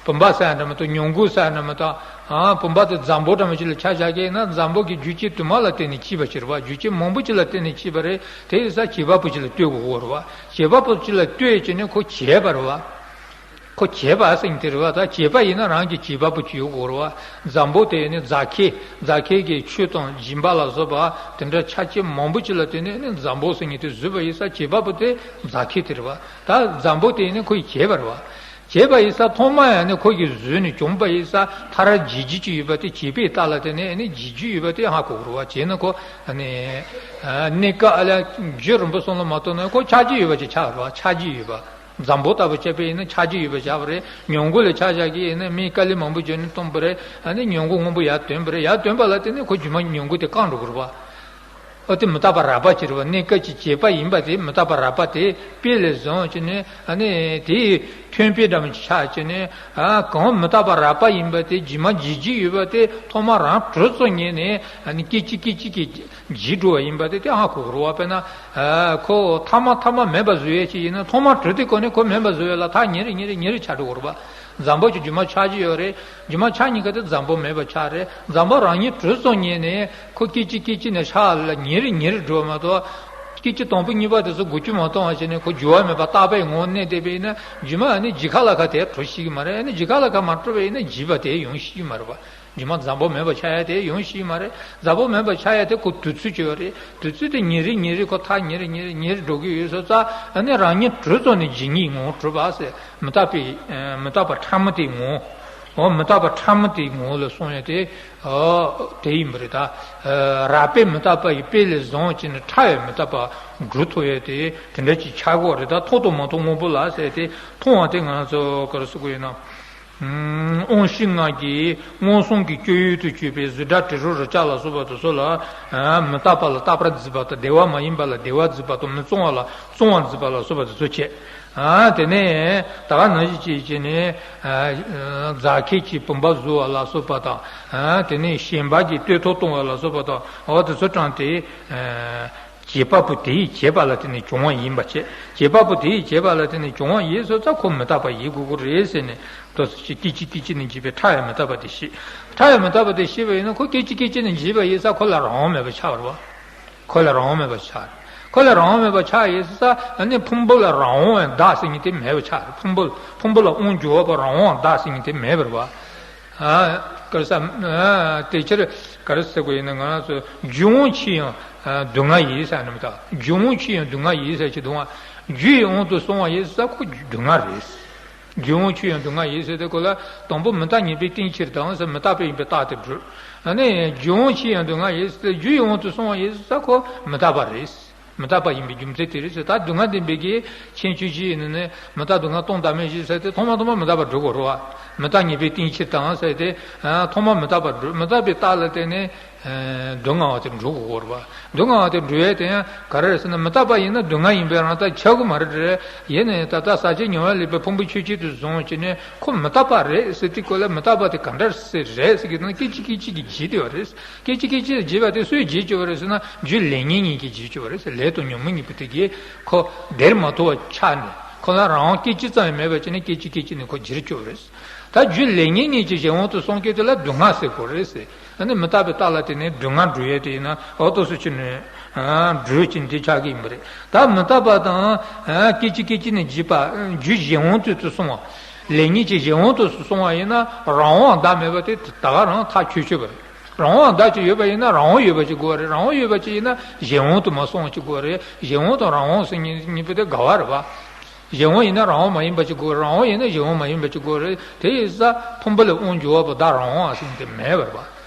བུམ་པ་ཟེར་འདྲ་མ་གཏོགས། མྱུ་གུ་ཟེར་འདྲ་མ་གཏོགས། ཨ་བུམ་པ་དེ་འཛམ་བུ་འདྲ་མོ་ཅིག་ལ་ཆ་བཞག་གི་ཡིན་ན། འཛམ་བུ་གི་རྒྱུ་རྐྱེན་དུ་མ་ལ་བརྟེན་ནས་སྐྱེས་པ་ཅིག་རེད་བ། རྒྱུ་རྐྱེན་མང་པོ་ཅིག་ལ་བརྟེན་ནས་སྐྱེས་པ་རེད། དེ་ཡིན་ཙང་བྱེད་པ་པོ་ཅིག་ལ་ལྟོས་དགོས་ཀྱི་རེད་བ། བྱེད་པ་པོ་ཅིག་ལ་ལྟོས་བྱས་ནས་ཁོ་བྱས་པ་རེད་བ། ཁོ་བྱས་པ་ཟེར་མཁན་དེ་རེད་བ། ད་བྱས་པ་ཡིན་ན་རང་གི་བྱེད་པ་པོ་ཅིག་ཡོད་དགོས་རེད་བ། འཛམ་བུ་དེ་ནི་རྫ་ཁའི། རྫ་ཁའི་གི་ཆུ་དང་སྦྱིན་པ་ལ་སོགས་པ་དེ་འདྲ་ཆ་རྐྱེན་མང་པོ་ཅིག་ལ་བརྟེན་ནས་ནི་འཛམ་བུ་ཟེར་མཁན་དེ་བཟོས་པ་ཡིན་ཙང་། བྱེད་པ་པོ་དེ་རྫ་ཁའི་དེ་རེད་བ། ད་འཛམ་བུ་དེ་ནི་ཁོ་ཡིས་བྱས་པ་རེད་བ། བྱས་པ་ཡིན་ཙང་ཐོག་མ་ཡང་ནི་ཁོ་གིས་བཟོས་ནས་བྱུང་པ་ཡིན་ཙང་། མཐར་བྱེད་རྒྱུ་ཅིག་ཡོད་པ་དེ། བྱེད་པའི་རྟགས་ལ་བརྟེན་ནས་ནི་བྱེད་རྒྱུ་ཡོད་པ་དེ་ཧ་གོ་དགོས་རེད་བ། བྱས་ན་ཁོ་ནི་གནས་སྐབས་ཨ་ལ་རྒྱུན་རིང་པོ་སོང་ལ་མ་གཏོགས་ན། ཁོ་ཆགས་རྒྱུ་ཡོད་པ་ཅིག་ཆགས་རེད་བ། ཆགས་རྒྱུ་ཡོད་པ། འཛམ་བུ་ལྟ་བུ་བྱས་པ་ཡིན་ན་ཆགས་རྒྱུ་ཡོད་པ་ཆགས་པ་རེད། མྱུ་གུ་ལ་ཆ་བཞག་གི་ཡིན་ན། མིས་དཀའ་ལས་མང་པོ་བརྒྱབ་ནས་བཏོན་པ་རེད། ཨ་ནི་མྱུ་གུ་སྔོན་པོ་ཡར་ཐོན་པ་རེད། ཡར་ཐོན་པ་ལ་བརྟེན་ནས་ཁོ་རྗེས་མ་མྱུ་གུ་དེ་སྐམ་འགྲོ་གི་རེད་བ། ཨོ་དེ་མི་རྟག་པ་རགས་པ་ཅིག་རེད་བ། གནས་སྐབས་ཀྱི་བྱས་པ་ཡིན་པ་དེ། མི་རྟག་པ་རགས་པ་དེ་དཔེ་ལ་བཟུང་བྱས་ནས། ཨ་ནི་དེའི་ཐོན་དཔེ་འདྲ་མོ་ཆགས་བྱས་ནས། ཨ་གང་མི་རྟག་པ་རགས་པ་ཡིན་པ་དེ། རྗེས་མ་བྱེད་རྒྱུ་ཡོད་པ་དེ། ཐོག་མ་རང་གྲོལ་ཚར་ཉིན་ནས། ཨ་ནི་སྐད་ཅིག་སྐད་ཅིག་གིས་བརྗེད་འགྲོ་བ་ཡིན་པ་དེ། དེ་ཧ་གོ་དགོས་རེད་བ། དཔེར་ན། ཨ་ཁོ་ཐ་མ་ཐ་མ་མེད་པ་བཟོ་ཡས་ཅིག་ཡིན་ན། ཐོག་མ་གྲོལ་དུས་ཁོ་ནི་ཁོ་མེད་པ་བཟོ་ཡས་ལ་མཐའ་ཉིན་རེ་ཉིན་རེ་ཉིན་རེ་ཆགས་འགྲོ་གི་རེད་བ། འཛམ་བུ་གི་རྗེས་མ་ཆགས་ཀྱི་ཡོད་རེད། རྗེས་མ་ཆགས་ཉིན་ཁ་དེ་འཛམ་བུ་མེད་པ་ཆགས་རེད། འཛམ་བུ་རང་ཉིད་གྲོལ་སོང་ཉིན་ནས་ཁོ་སྐད་ཅིག་སྐད་ཅིག་ནས་ཆགས་ལ་ཉིན་རེ་ཉིན་རེ་འགྲོ་བ་མ་གཏོགས། སྐད་ཅིག་དང་པོ་གཉིས་པ་དེ་ཚོ་འགུལ་སྐྱོད་མ་གཏོང་བ་བྱས་ནས་ཁོ་འགྱུར་བ་མེད་པ་རྟག་པའི་ངང་གནས་བསྡད་པ་ཡིན་ན། རྗེས་མ་ཨ་ནི་རྗེས་ཁ་ལ་ཁ་དེ་གྲོལ་ཤེས་ཀྱི་མ་རེད། ཨ་ནི་རྗེས་ཁ་ལ་ཁ་མ་གྲོལ་བ་ཡིན་ན་བྱས་པ་དེ་ཡོང་ཤེས་ཀྱི་མ་རེད་བ། རྗེས་མ་འཛམ་བུ་མེད་པ་ཆགས་ཡ་དེ་ཡོང་ཤེས་མ་རེད། འཛམ་བུ་མེད་པ་ཆགས་ཡ་དེ་ཁོ་དུས་ཚོད་ཅིག་ཡོད་རེད། དུས་ཚོད་དེ་ཉིན་རེ་ཉིན་རེ་ཁོ་མཐའ་ཉིན་རེ་ཉིན་རེ་ཉིན་རེ་འགྲོ་གི་ཡོད་སོང་ཙང་། ཨ་ནི་རང་ཉིད་གྲོལ་ཚར་ནས་བྱེད་ཉིད་ངོ་བོ་གྲུབ་པ་ཟེར། མི་རྟག་པའི། མི་རྟག་པ་ཕྲ་མོ་དེའི་ངོ་བོ། འོ་མི་རྟག་པ་ཕྲ་མོ་དེའི་ངོ་བོ་ལ་སོང་ཡ་དེ། ཨོ་དེ་ཡིན་པ་རེད་ད། རགས་པའི་མི་རྟག་པ་ཡི་དཔེ་ལས་བཟུང་བྱས་ནས་ཕྲ་བའི་མི་རྟག་པ་སྒྲུབ་ཐུབ་ཡ་དེ་དེ་འདྲ་ཅིག་ཆགས་ཀྱི་ཡོད་རེད། ད་མཐོང་དང་མ་མཐོང་སྔོན་པོ་ལ་ཟེར་དེ། མཐོང་བ་དེ་ང་ཚོ་ག་རེ་ཟེར་དགོས་ཡིན་ན། ཨང་། དབང་ཤེས་ལྔ་གིས་མངོན་སུམ་གྱི་སྤྱོད་ཡུལ་དུ་གྱུར་པའི་གཟུགས་སྒྲ་དྲི་རོ་རེག་བྱ་ལ་སོགས་པ་དེ་ཚོ་ལ། ཨ་མི་རྟག་པ་ལ་རྟག་པར་འཛིན་པ་དང་། བདེ་བ་མ་ཡིན་པ་ལ་བདེ་བར་འཛིན་པ་དང་། མི་གཙང་བ་ལ་གཙང་བར་འཛིན་པ་ལ་སོགས་པ་དེ་ཚོ་བྱས། ཨ་དེ་ནས་ད་ག་ནང་བཞིན་བྱས་བྱས་ནས། ཨ་རྫ་ཁའི་བུམ་པ་བཟོ་བ་ལ་སོགས་པ་དང་། ཨ་དེ་ནས་ཞེན་པ་གིས་བསྟོད་ཐོག་གཏོང་བ་ལ་སོགས་པ་དང་། འོ་དེ་ཚོ་དྲངས་ཏེ། ཨ་བྱེད་པ་པོ་དེ་ཡིས་བྱས་པ་ལ་བརྟེན་ནས་བྱུང་བ་ཡིན་པ་བྱས། བྱེད་པ་པོ་དེ་ཡིས་བྱས་པ་ལ་བརྟེན་ནས་བྱུང་བ་ཡིན་སོང་ཙང་ཁོ་མི་རྟག་པ་ཡིན་དགོས་ཀྱི་རེད་ཟེར་ནས། ཏོག་ཙམ་ཅིག་སྐད་ཅིག་སྐད་ཅིག་ནས་བྱེད་པའི་ཕྲ་བའི་མི་རྟག་པ་དེ་ཤེས། ཕྲ་བའི་མི་རྟག་པ་དེ་ཤེས་པ་ཡིན་ན། ཁོ་སྐད་ཅིག་སྐད་ཅིག་ནས་བྱེད་པ་ཡིན་ཙང་ཁོ་ལ་རང་དབང་མེད་པ་ཆགས་པ་རེད་བ། ཁོ་ལ་རང་དབང་མེད་པ་ཆགས་རེད། ཁོ་ལ་རང་དབང་མེད་པ་ཆགས་ཡིན་ཙང་། ཨ་ནི་ཕུང་པོ་ལ་རང་དབང་བདག་ཟེར་མཁན་དེ་མེད་པ་ཆགས་རེད། ཕུང་པོ་ཕུང་པོ་ལ་དབང་འབྱོར་བ་པོ་རང་དབང་བདག་ཟེར་མཁན་དེ་མེད་པ་རེད་བ། ཨ་ག་རེ་ཟེར། ཨ་དེ་ཕྱིར་ག་རེ་ཟེར་དགོས་ཡིན་ན། ང་རང་ཚོ་རྒྱུ་དབང་ཆེ་ཡང་སྡུག་བསྔལ་ཡིན་ཟེར་ནི་མི་རྟག། རྒྱུ་དབང་ཆེ་ཡང་སྡུག་བསྔལ་ཡིན་ཟེར་གྱི་འདུག་བ། རྒྱུ་ཡི་དབང་དུ་སོང་བ་ཡིན་ཙང་ཁོ་སྡུག་བསྔལ་རེད། རྒྱུ་དབང་ཆེ་ཡང་སྡུག་བསྔལ་ཡིན་ཟེར་དུས་སྐབས་ལ། དང་པོ་མི་རྟག་ངེས་པའི་རྟེན་ཕྱིར་དང་ཟེར། མི་རྟག་པའི་ཡིན་པའི་རྟགས་དེ་སྒྲུབ། ཨ་ནི་རྒྱུ་དབང་ཆེ་ཡང་སྡུག་བསྔལ་ཡིན་ཟེར། རྒྱུ་ཡི་དབང་དུ་སོང་བ་ཡིན་ཙང་ཁོ་མི་རྟག་པ་རེད། མི་རྟག་པ་ཡིན་པའི་རྒྱུ་མཚན་དེ་རེད་ཟེར། ད་སྡུག་བསྔལ་བདེན་པའི་གི་ཁྱད་ཆོས་ཅི་ཡིན་ནི། མི་རྟག་སྡུག་བསྔལ་སྟོང་བདག་མེད་བཞི་ཟེར་དེ་ཐོག་མ་ཐོག་མ་མི་རྟག་པ་སྒྲུབ་དགོས་རེད་བ། མི་རྟག་ངེས་པའི་རྟེན་ཕྱིར་དང་ཟེར་དེ། ཨ་ཐོག་མ་མི་རྟག་པ་སྒྲུབ། མི་རྟག་པའི་རྟགས་ལ་བརྟེན་ནས། ཨ་སྡུག་བསྔལ་བ་དེ་འགྲུབ་དགོས་རེད་བ། སྡུག་བསྔལ་བ་དེ་འགྲུབ་ཡས་དེ་ཡང་ག་རེ་རེད་ཟེར་ན། མི་རྟག་པ་ཡིན་ན་སྡུག་བསྔལ་ཡིན་པའི་རང་རྟགས་ཆགས་ཀྱི་མ་རེད་རེད། ཡིན་ནའི་ད་ལྟ་ཟག་བཅས་མྱོང་བ་ལེན་པའི་ཕུང་པོ་ཆོས་ཅན་དུ་བཟུང་བྱས་ནས་ཁོ་མི་རྟག་པ་རེད་ཟེར་དུས་སྐབས་ལ། མི་རྟག་པ་དེ་ག་འདྲ་ཟེར་རེད་ཟེར་གྱི་ན། སྐད་ཅིག་སྐད་ཅིག་གིས་བརྗེད་བསྡད་པ་རེད། སྐད་ཅིག་སྐད་ཅིག་བརྗེད་པ་དེ་སུས་བརྗེད་བཅུག་པ་རེད་ཟེར་ན། རྒྱུ་ལས་ཉོན་གཉིས་ཀྱིས་བརྗེད་བཅུག་པ་རེད་ཟེར། ལས་དང་ཉོན་མོངས་གཉིས་པོ་དེ་གིས་ཁོ་བདེར་མ་ཐོབ་པ་ཆགས་ནས། ཁོ་ལ་རང་དབང་སྐད་ཅིག་ཙམ་ཡང་མེད་པ་བྱས་ནས། སྐད་ཅིག་སྐད་ཅིག་ནས་ཁོ་བརྗེད་བཅུག་པ་རེད། ད་རྒྱུ་ལས་ཉོན་གཉིས་ཀྱི་གཞན་དབང་དུ་སོང་སྐད་དེ་ལ་སྡུག་བསྔལ་ཟེར་དགོས་རེད་ཟེར། ཨ་ནི་མི་རྟག་པའི་རྟགས་ལ་བརྟེན་ནས་སྡུག་བསྔལ་སྒྲུབ་ཡས་དེ་ཡིན་ན། འོ་དེ་ཚོ་ཆུ་ནས་སྒྲུབ་ཀྱིན་དེ་ཆགས་ཀྱི་ཡིན་པ་རེད། ད་མི་རྟག་པ་དང་སྐད་ཅིག་སྐད་ཅིག་ནས་བརྗེད་པ། རྒྱུ་གཞན་དབང་དུ་སོང་བ། ལས་ཉོན་གྱི་གཞན་དབང་དུ་སོང་བ་ཡིན་ན། རང་དབང་བདག་མེད་པ་དེ་ད་ག་རང་ཐག་ཆོད་ཆོད་པ་རེད། རང་དབང་བདག་ཅིག་ཡོད་པ་ཡིན་ན་རང་དབང་ཡོད་པ་ཅིག་དགོས་རེད། རང་དབང་ཡོད་པ་ཅིག་ཡིན་ན་གཞན་དབང་དུ་མ་སོང་བ་ཅིག་དགོས་རེད། གཞན་དབང་དང་རང་དབང་ཟེར་མཁན་གཉིས་པོ་དེ་འགལ་བ་རེད་བ། གཞན་དབང་ཡིན་ན་རང་དབང་མ་ཡིན་པ་ཅིག་དགོས། རང་དབང་ཡིན་ན་གཞན་དབང་མ་ཡིན་པ་ཅིག་དགོས་རེད། དེ་ཡིན་ཙང་ཕུང་པོ་ལ་དབང་འབྱོར་བ་པོ་བདག་རང་དབང་ཟེར་མཁན་དེ་མེད་པ་རེད་བ།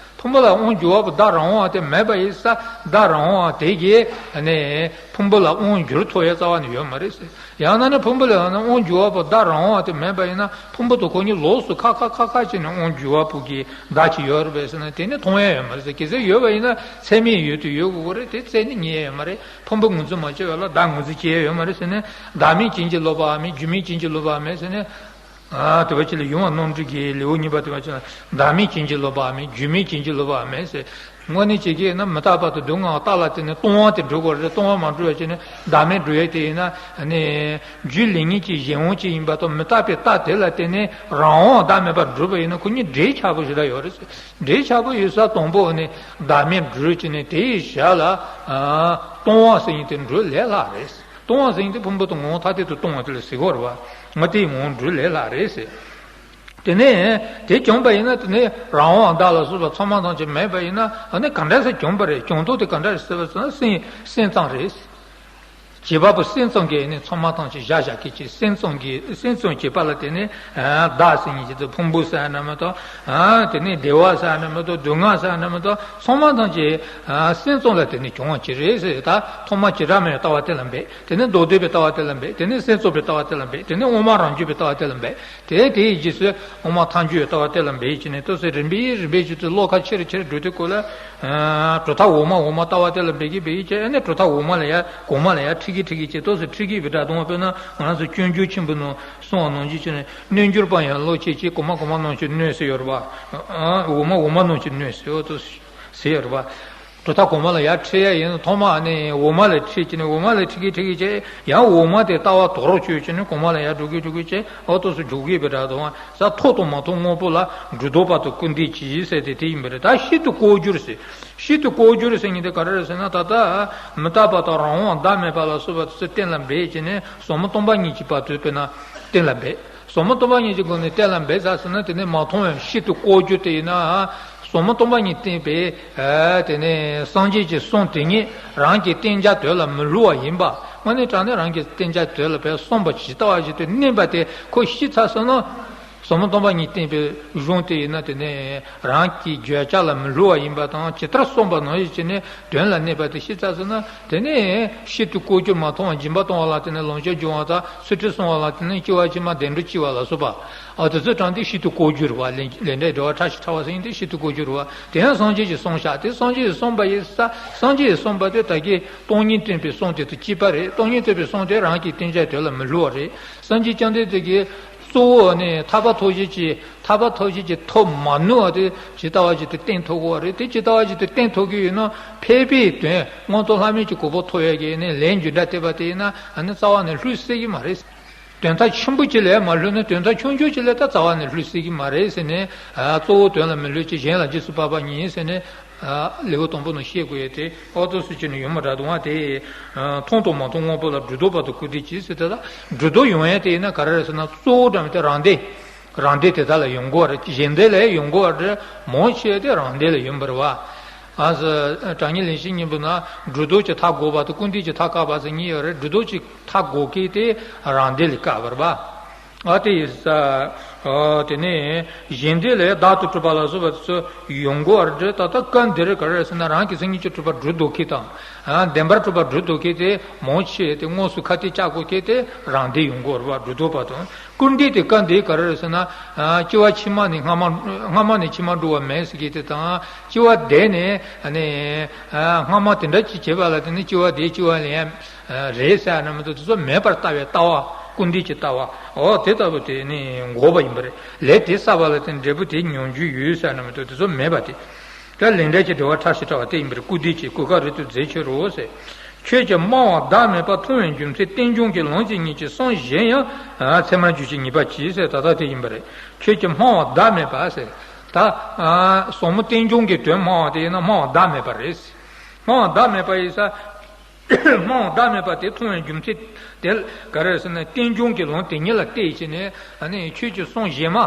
ཕུང་པོ་ལ་དབང་བསྒྱུར་བ་པོ་བདག་རང་དབང་དེ་མེད་པ་ཡིན་ས། བདག་རང་དབང་དེ་གིས་ནི་ཕུང་པོ་ལ་དབང་བསྒྱུར་ཐུབ་ཡ་རྩ་བ་ནས་ཡོད་མ་རེད་ཟེར། ཡང་ན་ནི་ཕུང་པོ་ལ་ཡང་ན་དབང་བསྒྱུར་བ་པོ་བདག་རང་དབང་དེ་མེད་པ་ཡིན་ན། ཕུང་པོ་དེ་ཁོ་གཉིས་ལོགས་སུ་ཁ་ཁ་ཁ་ཁ་བྱས་ནས་དབང་བསྒྱུར་བ་པོ་གི་བདག་ཅིག་ཡོད་རེད་པས་ཟེར་ན། དེ་ནི་མཐོང་ཡ་ཡོད་མ་རེད་ཟེར། གལ་སྲིད་ཡོད་པ་ཡིན་ན་ཚད་མས་ཡོད་དུ་ཡོད་དགོས་ཀྱི་རེད། དེ་རྩད་ནས་རྙེད་ཡ་ཡོད་མ་རེད། ཕུང་པོ་ངོས་འཛིན་མ་བྱས་པ་ལ་བདག་ངོས་འཛིན་བྱེད་ཡ་ཡོད་མ་རེད་ཟེར་ནས། བདག་མེད་རྐྱེན་གྱིས་ལོག་པའམ་རྒྱུ་མེད་རྐྱེན་གྱིས་ལོག་པའམ་ཟེར་ནས། ཨ། དེ་བ་ཅིག་ལ་ཡོང་བ་རྣམ་འགྲེལ་གྱི་ལེའུ་གཉིས་པ་དེ་བ་ཅིག་ལ། བདག་མེད་རྐྱེན་གྱིས་ལོག་པའམ་རྒྱུ་མེད་རྐྱེན་གྱིས་ལོག་པའམ་ཟེར། དངོས་གནས་བྱེད་ཀྱི་ཡིན་ན་མི་རྟག་པ་དང་སྡུག་བསྔལ་བ་རྟག་ལ་བརྟེན་ནས་སྟོང་པ་དེ་འགྲུབ་དགོས་རེད། སྟོང་པ་མ་འགྲུབ་པ་བྱས་ནས་བདག་མེད་འགྲུབ་ཡ་དེ་ཡིན་ན་ནི། རྒྱུ་ལས་ཉོན་གྱི་གཞན་དབང་ཅིག་ཡིན་པ་དང་མི་རྟག་པའི་རྟགས་དེ་ལ་བརྟེན་ནས་རང་དབང་བདག་མེད་པ་འགྲུབ་པ་ཡིན་ན། ཁོ་གཉིས་འབྲེལ་ཆགས་པོ་ཞེ་དྲག་ཡོད་རེད། འབྲེལ་ཆགས་པོ་ཡོད་ས་དང་པོ་ནི་བདག་མེད་འགྲུབ་བྱས་ནས། དེའི་ཞར་ལ་ཨ་སྟོང་པ་ཟེར་མཁན་དེ་འགྲུབ་ལས་སླ་རེད། སྟོང་པ་ཟེར་མཁན་དེ་ཕུང་པོ་དང་ངོ་བོ་ཐ་དད་དུ་སྟོང་བ་དེ་ལ་ཟེར་གྱི་ཡོད་རེད་པ། ང་དེའི་ངོ་བོ་འགྲུབ་ལས་སླ་རེད་ཟེར། དེ་ནས་དེ་བྱུང་བ་ཡིན་ན། དེ་ནས་རང་དབང་བདག་ལ་སོགས་པ་ཚང་མ་ཐམས་ཅད་མེད་པ་ཡིན་ན། ཨ་ནི་ག་འདྲ་ཟེར་བྱུང་བ་རེད། བྱུང་དོན་དེ་ག་འདྲ་རེད་ཟེར་བ་ཟེར་ན། སེམས་སེམས་ཙམ་རེད། བྱེད་པ་པོ་སེམས་ཙམ་གྱིས་ནི་ཚང་མ་ཐམས་ཅད་བཞག་བཞག་གི་ཅིག་སེམས་ཙམ་གྱིས། སེམས་ཙམ་བྱེད་པ་ལ་བརྟེན་ནས་བདག་ཟེར་མཁན་ཅིག་དང་། ཕུང་པོ་ཟེར་ན་མི་གཏོགས། དེ་ནས་བདེ་བ་ཟེར་ན་མི་གཏོགས། སྡུག་བསྔལ་ཟེར་ན་མི་གཏོགས། ཚང་མ་ཐམས་ཅད་སེམས་ཙམ་ལ་བརྟེན་ནས་བྱུང་བ་ཅིག་རེད་ཟེར། ད་ཐོག་མ་བྱེ་བྲག་སྨྲ་བའི་ལྟ་བ་དེ་ལ་འབད། དེ་ནས་མདོ་སྡེ་པའི་ལྟ་བ་དེ་ལ་འབད། དེ་ནས་སེམས་ཙམ་པའི་ལྟ་བ་དེ་ལ་འབད། དེ་ནས་དབུ་མ་རང་རྒྱུད་པའི་ལྟ་བ་དེ་ལ་འབད། དེ་དེའི་རྗེས་སུ་དབུ་མ་ཐལ་འགྱུར་ལྟ་བ་དེ་ལ་འབད་བྱས་ནས། ཏོག་ཙམ་རིམ་པས་རིམ་པས་བྱས་ཏེ་བློ་ཁ་ཆེ་རུ་ཆེ་རུ་འགྲོ་དུས་སྐབས་ལ། ཨ། གྲུབ་མཐའ་འོག་མ་འོག་མ་ལྟ་བ་དེ་ལ་འབད་གིན་འབད་གིན་བྱས། ཨ་ནི་གྲུབ་མཐའ་འོག་མ་ལ་ཡར་གོང་མ་ལ་ཡར་འཁྲིད་གིན་འཁྲིད་གིན་བྱས། ཏོག་ཙམ་འཁྲིད་གིན་འབད་དྲག་དང་། དཔེར་ན་ང་རང་ཚོ་སྤྱོད་འཇུག་ཆེན་པོའི་ནང་གསུངས་པ་ནང་བཞིན་བྱས་ནས། རྣལ་འབྱོར་པ་ཡང་བློ་ཆེ་ཆེ། གོང་མ་གོང་མ་རྣམས་ཀྱིས་གནོད་ཟེར་ཡོད་རེད་པ། ཨ། འོག་མ་འོག་མ་རྣམས་ཀྱིས་གནོད་ཟེར་ཡོད་དོ། ཟེར་ཡོད་རེད་པ། གྲུབ་མཐའ་གོང་མ་ལ་ཡར་འཁྲིད་ཡ་ཡིན་ན། ཐོག་མ་ནས་འོག་མ་ལ་འཁྲིད་བྱས་ནས། འོག་མ་ལ་འཁྲིད་གིན་འཁྲིད་གིན་བྱས། ཡང་འོག་མ་དེ་ལྟ་བ་དོར་བཅུག་བྱས་ནས་གོང་མ་ལ་ཡར་འགྲོ་གིན་འགྲོ་གིན་བྱས། ཨོ་ཏོག་ཙམ་འགྲོ་གིན་འབད་དྲག་དང་། ས་ཐོག་ཏུ་མ་ཐོགས་དངོས་པོ་ལ། སྒྲུབ་ཐོབ་པ་དང་སྐུར་འདེབས་གྱིས་ཟེར་དེ་དེ་ཡིན་པ་རེད། ད་ཤིན་ཏུ་ལྐོག་གྱུར་ཟེར། ཤིན་ཏུ་ལྐོག་གྱུར་ཟེར་མཁན་དེ་ག་རེ་རེད་ཟེར་ན། ད་ལྟ་མི་རྟག་པ་དང་རང་དབང་བདག་མེད་པ་ལ་སོགས་པ་དེ་ཚོ་གཏན་ལ་འབེབས་བྱས་ནས། ཟབ་མོ་སྟོང་པ་ཉིད་ཀྱི་བར་དུ་དཔེར་ན་གཏན་ལ་འབེབས། ཟབ་མོ་སྟོང་པ་ཉིད་ཀྱི་སྒོ་ནས་གཏན་ལ་འབེབས་ཚར་ཟིན་ན། དེ་ནས་མ་མཐོང་བའམ་ཤིན་ཏུ་ལྐོག་གྱུར་དེ་ཡིན་ན། ཟབ་མོ་སྟོང་པ་ཉིད་བསྟན་པའི། ཨ། དེ་ནས་སངས་རྒྱས་ཀྱི་གསུང་དེ་ཉིད་རང་གི་བསྟན་བྱ་དོན་ལ་མི་སླུ་བ་ཡིན་པ། དངོས་གནས་དྲང་གནས་རང་གི་བསྟན་བྱ་དོན་ལ་བས་གསུངས་པ་ཇི་ལྟ་བ་བཞིན་དུ་གནས་པ་དེ་ཁོ་ཤེས་ཚར་སོང་ན། ཟབ་མོ་སྟོང་པ་ཉིད་བསྟན་པའི་གཞུང་དེ་ཡིན་ན། དེ་ནས་རང་གི་བརྗོད་བྱ་ལ་མི་སླུ་བ་ཡིན་པ་དང་། ཇི་ལྟར་གསུངས་པ་ནང་བཞིན་བྱས་ནས་དོན་ལ་གནས་པ་དེ་ཤེས་ཚར་སོང་ན། དེ་ནས་ཤིན་ཏུ་ལྐོག་གྱུར་མ་མཐོང་བ། སྦྱིན་པ་གཏོང་བ་ལ་བརྟེན་ནས་ལོངས་སྤྱོད་འབྱུང་བ་དང་། ཚུལ་ཁྲིམས་བསྲུང་བ་ལ་བརྟེན་ནས་སྐྱེ་བ་ཕྱི་མ་བདེ་འགྲོར་སྐྱེ་བ་ལ་སོགས་པ། ཨ། དེ་ཚོ་དྲངས་ཏེ་ཤིན་ཏུ་ལྐོག་གྱུར་བ། ལས་ལས་འབྲས་བྲལ་བ་ཕྲ་ཞིང་ཕྲ་བ་ཟེར་མཁན་དེ་ཤིན་ཏུ་ལྐོག་གྱུར་བ། དེ་ཡང་སངས་རྒྱས་ཀྱིས་གསུངས་བཞག་དེ། སངས་རྒྱས་ཀྱིས་གསུངས་པ་ཡིན་ས། སངས་རྒྱས་ཀྱིས་གསུངས་པ་དེ་ད་གིན་སྟོང་ཉིད་བསྟན་པའི་གསུང་དེ་དང་གཅིག་པ་རེད། སྟོང་ཉིད་བསྟན་པའི་གསུང་དེ་རང་གི་བསྟན་བྱ་དོན་ལ་མི་སླུ་བ་རེད། སངས་རྒྱས་བཅོམ་ལྡན་འདས་ཀྱིས་གཙོ་བོ་ནི་ཐར་པ་ཐོབ་བྱེད་ཀྱི། ཐར་པ་ཐོབ་བྱེད་ཀྱི་ཐབས་མ་ནུས་པ་དེ་ཇི་ལྟ་བ་བཞིན་དུ་བསྟན་ཐུབ་དགོས་པ་རེད། དེ་ཇི་ལྟ་བ་བཞིན་དུ་བསྟན་ཐུབ་ཀྱི་ཡོད་ན། ཕལ་པའི་དོན་མངོན་མཐོ་ལྷ་མིན་གྱི་གོ་འཕང་ཐོབ་ཡག་གི་ནི་ལས་རྒྱུ་འབྲས་བསྟན་པ་དེ་ཡིན་ན། ཨ་ནི་རྩ་བ་ནས་སླུ་སྲིད་ཀྱི་མ་རེད། དོན་དག་ཆེན་པོ་གཅིག་ལ་མ་སླུ་ན། དོན་དག་ཆུང་ཆུང་གཅིག་ལ་ད་རྩ་བ་ནས་སླུ་སྲིད་ཀྱི་མ་རེད་ཟེར་ནས། ཨ། གཙོ་བོ་དོན་ལ་མི་སླུ་ཅིང་གཞན་ལ་རྗེས་སུ་དཔག་པ་ཉིད་ཟེར་ནས། ཨ། ལེའུ་དང་པོ་ནང་བཤད་དགོས་ཡས་དེ། ཨོ་ཏོག་ཙམ་བྱས་ནས་ཡོད་མ་རེད་དོ། ང་དེ། ཨ། མཐོང་དང་མ་མཐོང་དངོས་པོ་ལ། སྒྲུབ་ཐོབ་པ་དང་སྐུར་འདེབས་གྱིས་ཟེར་དེ་ལ། སྒྲུབ་ཐོབ་ཡོང་ཡས་དེ་ཡིན་ན་ག་རེ་རེད་ཟེར་ན། གཙོ་བོ་འདྲ་མི་དེ་རང་སྡེ། རང་སྡེ་དེ་དག་ལ་ཡོང་དགོས་པ་རེད། གཞན་སྡེ་ལ་ཡོང་དགོས་པ་རེད། མང་ཆེ་དེ་རང་སྡེ་ལ་ཡོང་བ་རེད་པ། ཨ། དྲང་ངེས་ལེགས་བཤད་སྙིང་པོའི་ནང་སྒྲུབ་ཐོབ་ཀྱི་མཐའ་འགོག་པ་དང་སྐུར་འདེབས་ཀྱི་མཐའ་བཀག་པ་ཟེར་གཉིས་ཡོད་རེད། སྒྲུབ་ཐོབ་ཀྱི་མཐའ་འགོག་མཁན་དེ་རང་སྡེ་ལ་བཀག་པ་རེད་པ། ཨ། དེ་ཡིན་ས། ཨ། དེ་ནས་གཞན་སྡེ་ལ་བདག་ཏུ་གྲུབ་པ་ལ་སོགས་པ་དེ་ཚོ་ཡོང་དགོས་པ་རེད། ད་ལྟ་སྐབས་འདིར་ག་རེ་རེད་ཟེར་ན། རང་གི་སེམས་ཉིད་ཀྱིས་གྲུབ་པ་སྒྲུབ་འདོད་མཁན་དང་། ཨ། བདེན་པར་གྲུབ་པ་སྒྲུབ་འདོད་མཁན་དེ་མང་ཆེ་དེ། དངོས་སུ་ཁ་གཏད་བཅག་དགོས་མཁན་དེ་རང་སྡེ་ཡོང་དགོས་པ་རེད་པ། སྒྲུབ་ཐོབ་པ་དང་སྐུར་འདེབས་དེ། སྐབས་འདིར་ག་རེ་རེད་ཟེར་ན། ཨ། སྐྱེ་བ་ཕྱི་མ་ནས་སྔ་མ། སྔ་མ་ནས་ཕྱི་མར་འགྲོ་བ་མེད་ཟེར་མཁན་དེ་དང་། སྐྱེ་བ་འདས་ནས་ནི། ཨ། སྔ་མ་དེ་འདྲ་ཅིག་བྱས་པ་ལ་བརྟེན་ནས་སྐྱེ་བ་འདིའི་སྐྱེ་བ་ལེན་ཡ་རེད་ཟེར་ན་མི་འདུག་དེ་ཚོ་མེད་པར་ལྟ་བའི་ལྟ་བ། སྐུར་འདེབས་ཀྱི་ལྟ་བ། འོ། དེ་ལྟ་བུ་དེ་ནི་འགོག་པ་ཡིན་པ་རེད། ལས་དེ་བསགས་པ་ལ་བརྟེན་འབྲས་བུ་དེ་མྱོང་རྒྱུ་ཡོད་ཟེར་ན་མི་འདུག་དེ་ཚོ་མེད་པ་དེ། ད་ལས་འབྲས་ཀྱི་འབྲེལ་བ་ཕྲ་ཞིང་ཕྲ་བ་དེ་ཡིན་པར། སྐུར་འདེབས་ཀྱིས་གོས་དཀར་རི་དྭགས་རྫས་ཁྱོད་རོ་ཟེར། ཁྱོད་ཀྱིས་སྨྲ་བ་བདག་མེད་པ་མཐོང་བའི་རྒྱུ་མཚན་རྟེན་འབྱུང་གི་ལམ་གྱི་ཉིད་ཀྱིས་སེམས་གཞན་ཡང་ཚད་མར་འཇོག་ཅིང་ངེས་པར་བྱེད་ཟེར། ད་ལྟ་དེ་ཡིན་པ་རེད། ཁྱོད་ཀྱིས་སྨྲ་བ་བདག་མེད་པ་ཟེར། ད། ཨ། ཟབ་མོ་རྟེན་འབྱུང་གི་དོན་སྨྲ་བ་དེ་ཡིན་ན་སྨྲ་བ་བདག་མེད་པ་རེད། སྨྲ་བ་བདག་མེད་པ་ཡིན་ས། སྨྲ་བ་བདག་མེད་པ་དེ་མཐོང་བའི་རྒྱུ་མཚན་དེ་ག་རེ་ཟེར་ན། རྟེན་འབྱུང་གི་ལམ་དེ་ཉིད་ལ་བལྟས་བྱས་ནས། ཨ་ནི་ཁྱོད་ཀྱི་སེམས་གཞན་མ།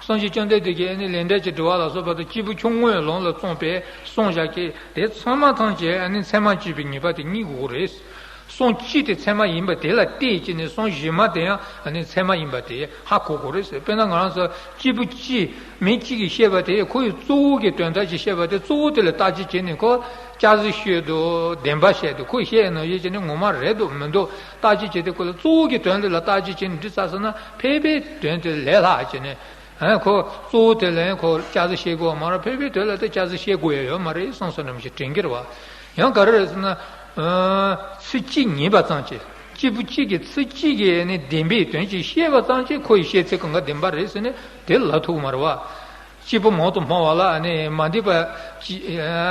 སངས་རྒྱས་བཅོམ་ལྡན་འདས་ཀྱིས་ཨ་ནི་ལས་འབྲས་ཀྱི་འབྲེལ་བ་ལ་སོགས་པ་དང་། སྐྱེས་བུ་ཆུང་ངུའི་ལམ་ལ་བརྩམས་པའི་གསུངས་བཞག་གི་དེ་ཚང་མ་ཐམས་ཅད་ཨ་ནི་ཚད་མར་བཅད་པའི་ངེས་པ་དེ་རྙེད་དགོས་རེད། གསུང་གཅིག་དེ་ཚད་མ་ཡིན་པ་དེ་ལ་བལྟས་བྱས་ནས་གསུང་གཞན་མ་དེ་ཡང་ཚད་མ་ཡིན་པ་དེ་ཧ་གོ་དགོས་རེད་ཟེར། དཔེར་ན་ང་རང་ཚོ་སྐྱེས་བུ་གཅིག་མི་གཅིག་གིས་བཤད་པ་དེ་ཁོ་ཡི་གཙོ་བོ་གི་དོན་དག་ཅིག་བཤད་པ་དེ་གཙོ་བོ་དེ་ལ་བརྟག་དཔྱད་བྱས་ནས་ཁོ་སྐྱག་རྫུན་བཤད་འདུག་བདེན་པ་བཤད་འདུག་ཁོས་བཤད་ནང་བཞིན་བྱས་ནས་ངོ་མ་རེད་འདུག་མི་འདུག་བརྟག་དཔྱད་བྱས་ཏེ་ཁོ་ལ་གཙོ་བོ་གི་དོན་དེ་ལ་བརྟག་དཔྱད་བྱས་ནས་འདྲི་ཚར་སོང་ན་ཕལ་པའི་དོན་དེ་ལས་སླ་བྱས་ནས། ཨ་ཁོ་གཙོ་བོ་དེ་ལ་ཡང་ཁོ་སྐྱག་རྫུན་བཤད་དགོས་པ་མ་རེད། ཕལ་པའི་དོན་ལ་དེ་སྐྱག་རྫུན་བཤད་དགོས་ཡ་ཡོད་མ་རེད་བསམ་སོང་ནམ་ཞིག་དྲན་གྱི་རེད་བ། ཡང་ག་རེ་རེད་ཟེར་ན། ཨ་ཚིག་གཅིག་ཉན་པ་ཙམ་གྱིས། སྐྱེས་བུ་གཅིག་གིས་ཚིག་གཅིག་གིས་ནི་བདེན་པའི་དོན་གཅིག་བཤད་པ་ཙམ་གྱིས་ཁོ་ཡི་བཤད་ཚིག་གང་ག་བདེན་པ་རེད་ཟེར་ནས་དེ་ལབ་ཐུབ་ཀྱི་མ་རེད་བ། སྐྱེས་བུ་མང་དུ་སྨྲ་བ་ལ་ནི་མ་འདས་པ་ཅི་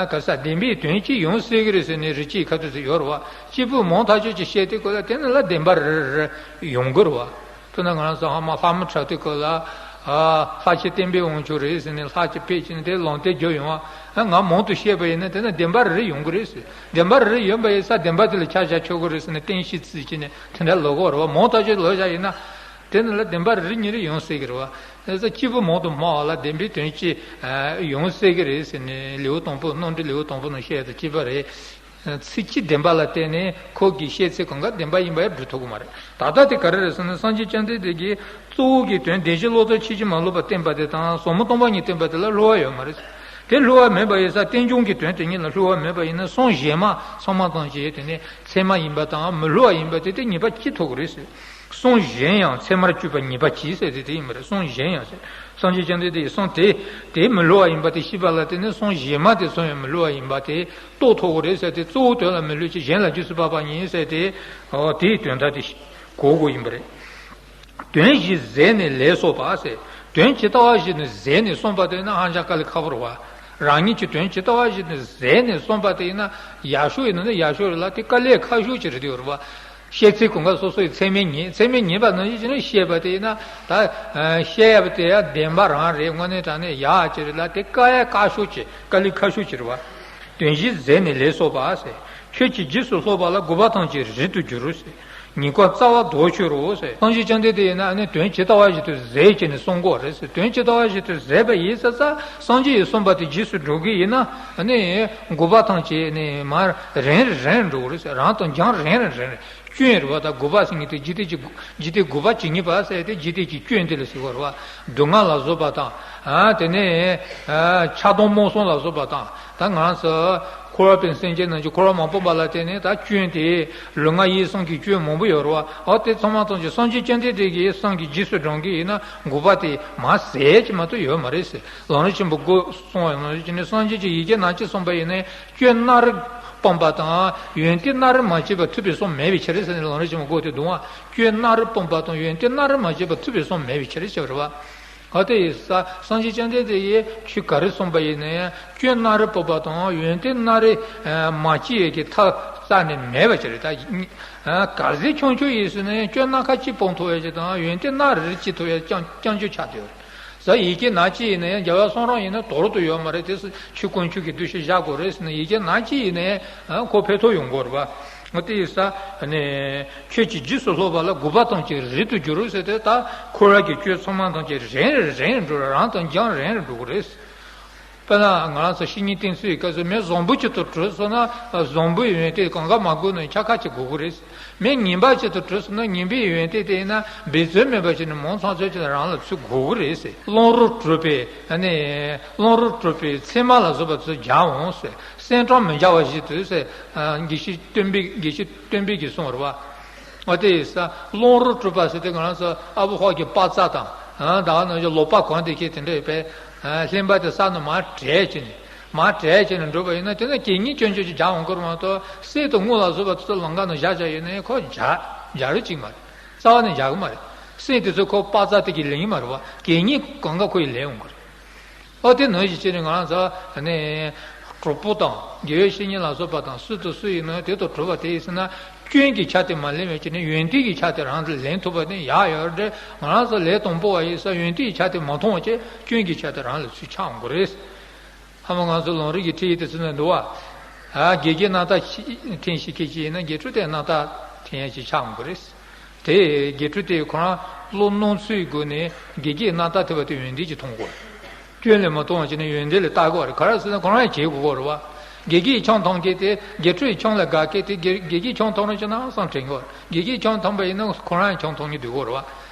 ག་ས་བདེན་པའི་དོན་གཅིག་ཡོང་སྲིད་ཀྱི་རེད་ཟེར་ནས་རི་སྐྱེས་ཁ་ཐུག་ཚོ་ཡོད་རེད་བ། སྐྱེས་བུ་མང་ཐག་ཆོད་ཀྱིས་བཤད་དེ་ཁོ་ལ་དེ་ནི་ལ་བདེན་པ་རེ་རེ་ཡོང་གི་རེད་བ། དཔེར་ན་ང་རང་ཚོ་ཧ་མ་ལྷ་མོ་འཁྲབ་དུས་སྐབས་ལ། ཨ་ལྷ་ཆེན་བསྟན་པའི་དབང་ཕྱུག་རེད་ཟེར་ནས་ལྷ་ཆེན་ཕེབས་ཕྱིན་དེ་ལུང་བསྟན་རྒྱབ་ཡོང་བ། ང་མང་དུ་བཤད་པ་ཡིན་ན་དེ་ན་བདེན་པ་རེ་རེ་ཡོང་གི་རེད་ཟེར། བདེན་པ་རེ་རེ་ཡོང་པ་ཡིན་ཙང་བདེན་པ་དེ་ལ་ཆ་བཞག་ཆོག་གི་རེད་ཟེར་ནས་བསྟན་བཤིག་རྩིས་བྱས་ནས་དེ་འདྲ་ལབ་ཀྱི་ཡོད་རེད་བ། མང་དག་ཅིག་ལབ་བཞག་ཡིན་ན། དེ་ནི་ལ་བདེན་པ་རེ་རེ་གཉིས་རེ་ཡོང་སྲིད་ཀྱི་རེད་བ། དེ་ཚོ་སྐྱེས་བུ་མང་དུ་སྨྲ་བ་ལ་བདེན་པའི་དོན་གཅིག་ཡོང་སྲིད་ཀྱི་རེད་ཟེར་ནས་ལེའུ་དང་པོ་རྣམ་འགྲེལ་ལེའུ་དང་པོ་ནང་བཤད་དང་གཅིག་པ་རེད། ཚིག་གཅིག་བདེན་པ་ལ་བརྟེན་ནས་ཁོ་གིས་བཤད་ཚིག་གང་ག་བདེན་པ་ཡིན་པ་ཡང་སྒྲུབ་ཐུབ་ཀྱི་མ་རེད། ད་ལྟ་དེ་ག་རེ་རེད་ཟེར་ན་སངས་རྒྱས་བཅོམ་ལྡན་འདས་ཀྱིས་གཙོ་བོ་གི་དོན་བདེན་བཞིའི་བློ་རྩ་ཕྱིན་ཅི་མ་ལོག་པར་བསྟན་པ་དེ་དང་ཟབ་མོ་སྟོང་པ་ཉིད་བསྟན་པ་དེ་ལ་བསླུ་བ་ཡོད་མ་རེད། དེ་བསླུ་བ་མེད་པ་ཡིན་ཙང་རྟེན་འབྱུང་གི་དོན་དེ་ཉིད་ལ་བསླུ་བ་མེད་པ་ཡིན་ན་གསུང་གཞན་མ་ཚང་མ་ཐམས་ཅད་དེ་ནི་ཚད་མ་ཡིན་པ་དང་མི་བསླུ་བ་ཡིན་པ་དེ་དེ་ངེས་པ་ཅིག་ཐོབ་ཀྱི་རེད་ཟེར། གསུང་གཞན་ཡང་ཚད་མར་གྱུར་པ་ངེས་པ་ཅིག་ཟེར་དེ་དེ་ཡིན་པ་རེད། གསུང་གཞན་ཡང་ཟེར། སངས་རྒྱས་བཅོམ་ལྡན་འདས་ཀྱི་གསུང་དེ་དེ་མི་བསླུ་བ་ཡིན་པ་དེ་ཤེས་པ་ལ་བརྟེན་ནས་གསུང་གཞན་མ་དེ་ཚང་ཡང་མི་བསླུ་བ་ཡིན་པ་དེ་རྟོགས་ཐུབ་ཀྱི་རེད་ཟེར་ཏེ། གཙོ་བོ་དོན་ལ་མི་བསླུ་ཅིང་གཞན་ལ་རྗེས་སུ་དཔག་པ་ཉིད་ཟེར་ཏེ། འོ་དེའི་དོན་དག་དེ་གོ་དགོས་ཡིན་པ་རེད། དོན་བཞི་ཟད་ནས་ལས་གསོག་པ་ཟེར། དོན་ཇི་ལྟ་བ་བཞིན་དུ་ཟད་ནས་གསུངས་པ་དེ་ཡིན་ན་ཧ་ཅང་དཀའ་ལས་ཁག་པོ་རེད་བ། རང་ཉིད་ཀྱི་དོན་ཇི་ལྟ་བ་བཞིན་དུ་ཟད་ནས་གསུངས་པ་དེ་ཡིན་ན་ཡག་ཤོས་ཡིན་ན་ཡག་ཤོས་རེད་ལ་དེ་དཀའ་ལས་ཁག་ཤོས་ཅིག་རེད་དེ་ཡོད་རེད་བ། བཤད་ཚིག་གང་ག་སོ་སོ་ཡི་ཚད་མས་ངེས། ཚད་མས་ངེས་པ་ནང་བཞིན་བྱས་ནས་བཤད་པ་དེ་ཡིན་ན་ད་བཤད་ཡ་དེ་ཡང་བདེན་པ་རང་རེད། དངོས་གནས་དྲང་གནས་ཡག་ཅིག་རེད་ལ་དེ་དཀའ་ཡ་དཀའ་ཤོས་ཅིག་དཀའ་ལས་ཁག་ཤོས་ཅིག་རེད་བ། དོན་བཞི་ཟད་ནས་ལས་གསོག་པ་ཟེར། ཁྱོད་ཀྱིས་རྗེས་སུ་སློབ་པ་ལ་དགོས་པ་ཐམས་ཅད་རིགས་དུ་འགྱུར་རོ་ཟེར། ཉེས་དགོས་རྩ་བ་ལྡོག་ཕྱིར་རོ་ཟེར། སངས་རྒྱས་བཅོམ་ལྡན་འདས་ཡིན་ན་ཨ་ནི་དོན་ཇི་ལྟ་བ་བཞིན་དུ་ཟད་ཅེས་ནས་གསུང་དགོས་རེད་ཟེར། དོན་ཇི་ལྟ་བ་བཞིན་དུ་ཟད་པ་ཡིན་ཙང་སངས་རྒྱས་ཀྱིས་གསུངས་པ་དེ་རྗེས་སུ་འགྲོ་གི་ཡིན་ན་ཨ་ནི་དགོས་པ་ཐམས་ཅད་ནི་མར་རན་རན་འགྲོ་གི་རེད་ཟེར། རང་དང་འགྱངས་རན་རན་རན། སྐྱོན་རེད་བ། ད་དགོས་པ་ཟེར་མཁན་དེ་འཇིག་རྟེན་གྱི་འཇིག་རྟེན་དགོས་པ་ཇི་སྙེད་པ་ཟེར་ཏེ་འཇིག་རྟེན་གྱི་སྐྱོན་དེ་ལ་ཟེར་བ་རེད་བ། སྡུག་བསྔལ་ལ་སོགས་པ་དང་། ཨ་དེ་ནས་ཨ་ཆགས་སྡང་རྨོངས་གསུམ་ལ་སོགས་པ་དང་། ད་ང་རང་ཚོ་འཁོར་བ་པའི་སེམས་ཅན་རྣམས་ཀྱི་འཁོར་བ་མ་སྤངས་པ་ལ་བརྟེན་ནས་ད་སྐྱོན་དེ་ལུས་ངག་ཡིད་གསུམ་གྱི་སྐྱོན་མང་པོ་ཡོད་རེད་བ། ཨ་དེ་ཚང་མ་ཐམས་ཅད་སངས་རྒྱས་བཅོམ་ལྡན་འདས་ཀྱི་སེམས་ཀྱི་རྗེས་སུ་འབྲང་གི་ཡིན་ན་དགོས་པ་དེ་མར་ཟད་ཀྱི་མ་གཏོགས་ཡོད་མ་རེད་ཟེར། ལམ་རིམ་ཆེན་པོ་དགུ་གསུངས་པ་ཡིན་ནོ་ཅི་ནས་སངས་རྒྱས་ཀྱིས་ཡི་གེ་ན་གཅིག་གསུངས་པ་ཡིན་ནའི། སྐྱོན་སྣ་རེ་སྤངས་པ་དང་ཡོན་ཏན་སྣ་རེ་མ་བྱས་པར་ཐུབ་པའི་གསུང་མེད་པའི་ཕྱིར་ཟེར་ནས་ལམ་རིམ་ཆེན་མོ་དགུ་དེ་བསྡུ་བ། སྐྱོན་སྣ་རེ་སྤངས་པ་དང་ཡོན་ཏན་སྣ་རེ་མ་བྱས་པར་ཐུབ་པའི་གསུང་མེད་པའི་ཕྱིར་ཞེས་པ་རེད་བ། འོ་དེ་ཡིན་ཙང་སངས་རྒྱས་བཅོམ་ལྡན་འདས་ཀྱིས་ཆོས་ག་རེ་གསུངས་པ་ཡིན་ནའི་སྐྱོན་སྣ་རེ་སྤངས་པ་དང་ཡོན་ཏན་སྣ་རེ་མ་བྱས་ཀྱི་ཐབས་རྩ་ནས་མེད་པ་ཅིག་རེད། ད་གལ་སྲིད་ཆུང་ཆུང་ཡིན་ཟེར་ནའི་སྐྱོན་སྣ་ཁ་གཅིག་སྤོང་ཐུབ་ཡ་ཅིག་དང་ཡོན་ཏན་སྣ་རེ་རེ་བྱེད་ཐུབ་ཡ་རྐྱང་རྐྱང་ཆོས་ཆགས་བསྡད་ཡོད་རེད། ས་ཡི་གེ་ནག་གཅིག་ཡིན་ན་ཡང་རྒྱལ་བ་གསུམ་རང་ཡིན་ན་དོར་དུ་ཡོད་མ་རེད། དེ་སུ་ཆོས་དཀོན་མཆོག་གི་འདུ་ཤེས་བཞག་དགོས་རེད་ཟེར་ན་ཡི་གེ་ནག་གཅིག་ཡིན་ན་ཡང་ཁོ་ཕན་ཐོགས་ཡོང་དགོས་རེད་པ། དེ་ཡིན་ས་ནས་ཁྱོད་ཀྱི་རྗེས་སུ་སློབ་པ་ལ་དགོས་པ་ཐམས་ཅད་རིགས་དུ་འགྱུར་རོ་ཟེར་ཏེ་ད་འཁོར་བ་གི་སྐྱོན་ཚང་མ་ཐམས་ཅད་རན་རན་འགྲོ་རང་དང་འགྱངས་རན་རན་འགྲོ་གི་རེད། དཔེར་ན་ང་རང་ཚོ་བཤེས་གཉེན་བསྟེན་ཚུལ་གྱི་སྐབས་སུ་མི་བཟང་པོ་ཅིག་ཏུ་གྲུབ་སོང་ན་བཟང་པོའི་ཡོན་ཏན་གང་ག་མ་དགོས་ན་ཆ་ཁ་ཅིག་དགོས་ཀྱི་རེད། མི་ངན་པ་ཅིག་ཏུ་གྲུབ་སོང་ན་ངན་པའི་ཡོན་ཏན་དེ་ཡིན་ན་འབད་རྩོལ་མེད་པ་ཞིག་ནས་མང་ཚང་ཚོད་ཅིག་རང་ལ་ཚུད་དགོས་ཀྱི་རེད་ཟེར། བླང་དོར་གྲུབ་པའི་ཨ་ནི་བླང་དོར་གྲུབ་པའི་མཚན་མ་ལ་སོགས་པ་ཚུར་སྦྱར་འོང་ཟེར། སེམས་ཁྲལ་མི་བྱ་བ་ཞིག་ཏུ་ཟེར། དགེ་བཤེས་སྟོན་པའི་དགེ་བཤེས་སྟོན་པའི་གི་གསུང་རེད་བ། ཨ་དེ་ཡིན་ས་བླང་དོར་གྲུབ་པ་ཟེར་དེ་ང་རང་ཚོ་ཨ་བོ་ཧོ་གི་པ་ཙ་དང་ད་ནང་བཞིན་ལོ་པ་གང་དེ་ཁྱེད་དེ་འདྲ་ཡོད་པས། ལྷན་པ་དེ་ས་ནས་མར་བྲད་ཅིག་ནས་མར་བྲད་ཅིག་ནས་འགྲོ་བ་ཡིན་ན་དེ་ན་གད་སྙིགས་སྐྱོན་བརྗོད་ཅིག་རྒྱག་འོང་གི་རེད་མ་གཏོགས་གསེར་དང་དངུལ་ལ་སོགས་པ་དེ་ཚོ་ལམ་ཁ་ནང་བཞག་བཞག་ཡོད་ན་ཁོ་རྒྱག་རྒྱག་རེས་ཅིག་མ་རེད། རྩ་བ་ནས་རྒྱག་གི་མ་རེད། གསེར་དེ་ཚོ་ཁོ་པ་ཙ་དེ་གི་ལེན་གི་མ་རེད་བ། གད་སྙིགས་གང་ག་ཁོ་ཡི་ལེན་འོང་གི་རེད། ཨོ་དེ་ནང་བཞིན་བྱས་ནས་ང་རང་ཚོ་ནས་གྲོགས་པོ་དང་དགེ་བའི་བཤེས་གཉེན་ལ་སོགས་པ་དང་སུ་དང་སུ་ཡིན་ན་དེ་དང་གྲོགས་པ་དེ་ཡིན་ཟེར་ན་སྐྱོན་གྱི་ཆ་དེ་མ་ལེན་པའི་ཆ་ནས་ཡོན་ཏན་གྱི་ཆ་དེ་རང་ལ་ལེན་ཐུབ་པ་དེ་ཡག་ཡོད་རེད། ང་རང་ཚོ་ལས་དང་པོ་བ་ཡིན་ས་ཡོན་ཏན་གྱི་ཆ་དེ་མ་མཐོང་བ་བྱས་སྐྱོན་གྱི་ཆ་དེ་རང་ལ་ཚུར་ཆགས་འོང་གི་རེད། ཧ་མ་ང་ཚོ་ལམ་རིམ་གྱི་ཁྲིད་ཡིག་དེ་ཚོ་ནས་འདུག་བ། ཨ་དགེ་རྒན་རྣམ་དག་ཕྲན་ཞིག་སྐད་ཅིག་ཡིན་ན་དགེ་ཕྲུག་དེ་རྣམ་དག་ཕྲན་ཡང་ཞིག་ཆགས་འོང་གི་རེད། དེ་དགེ་ཕྲུག་དེ་ཁོ་རང་བློ་སྣང་ཚུལ་སྒོ་ནས་དགེ་རྒན་རྣམ་དག་ཐེ་བ་དེ་ཡོན་ཏན་གྱིས་མཐོང་དགོས། སྐྱོན་ལས་མ་མཐོང་བ་བྱས་ནས་ཡོན་ཏན་ལས་བལྟ་དགོས་རེད། ག་རེ་ཟེར་ན་ཁོ་རང་ཡང་བྱེད་དགོས་ཀྱི་རེད་བ། དགེ་རྒན་ཆང་འཐུང་མཁན་དེ་དགེ་ཕྲུག་ཆང་ལ་དགའ་མཁན་དེ་དགེ་དགེ་རྒན་ཆང་འཐུང་རོགས་བྱས་ན་སང་དྲན་གོ། དགེ་རྒན་ཆང་འཐུང་པ་ཡིན་ན་ཁོ་རང་ཆང་འཐུང་གི་འདུག་གོ་རེད་བ།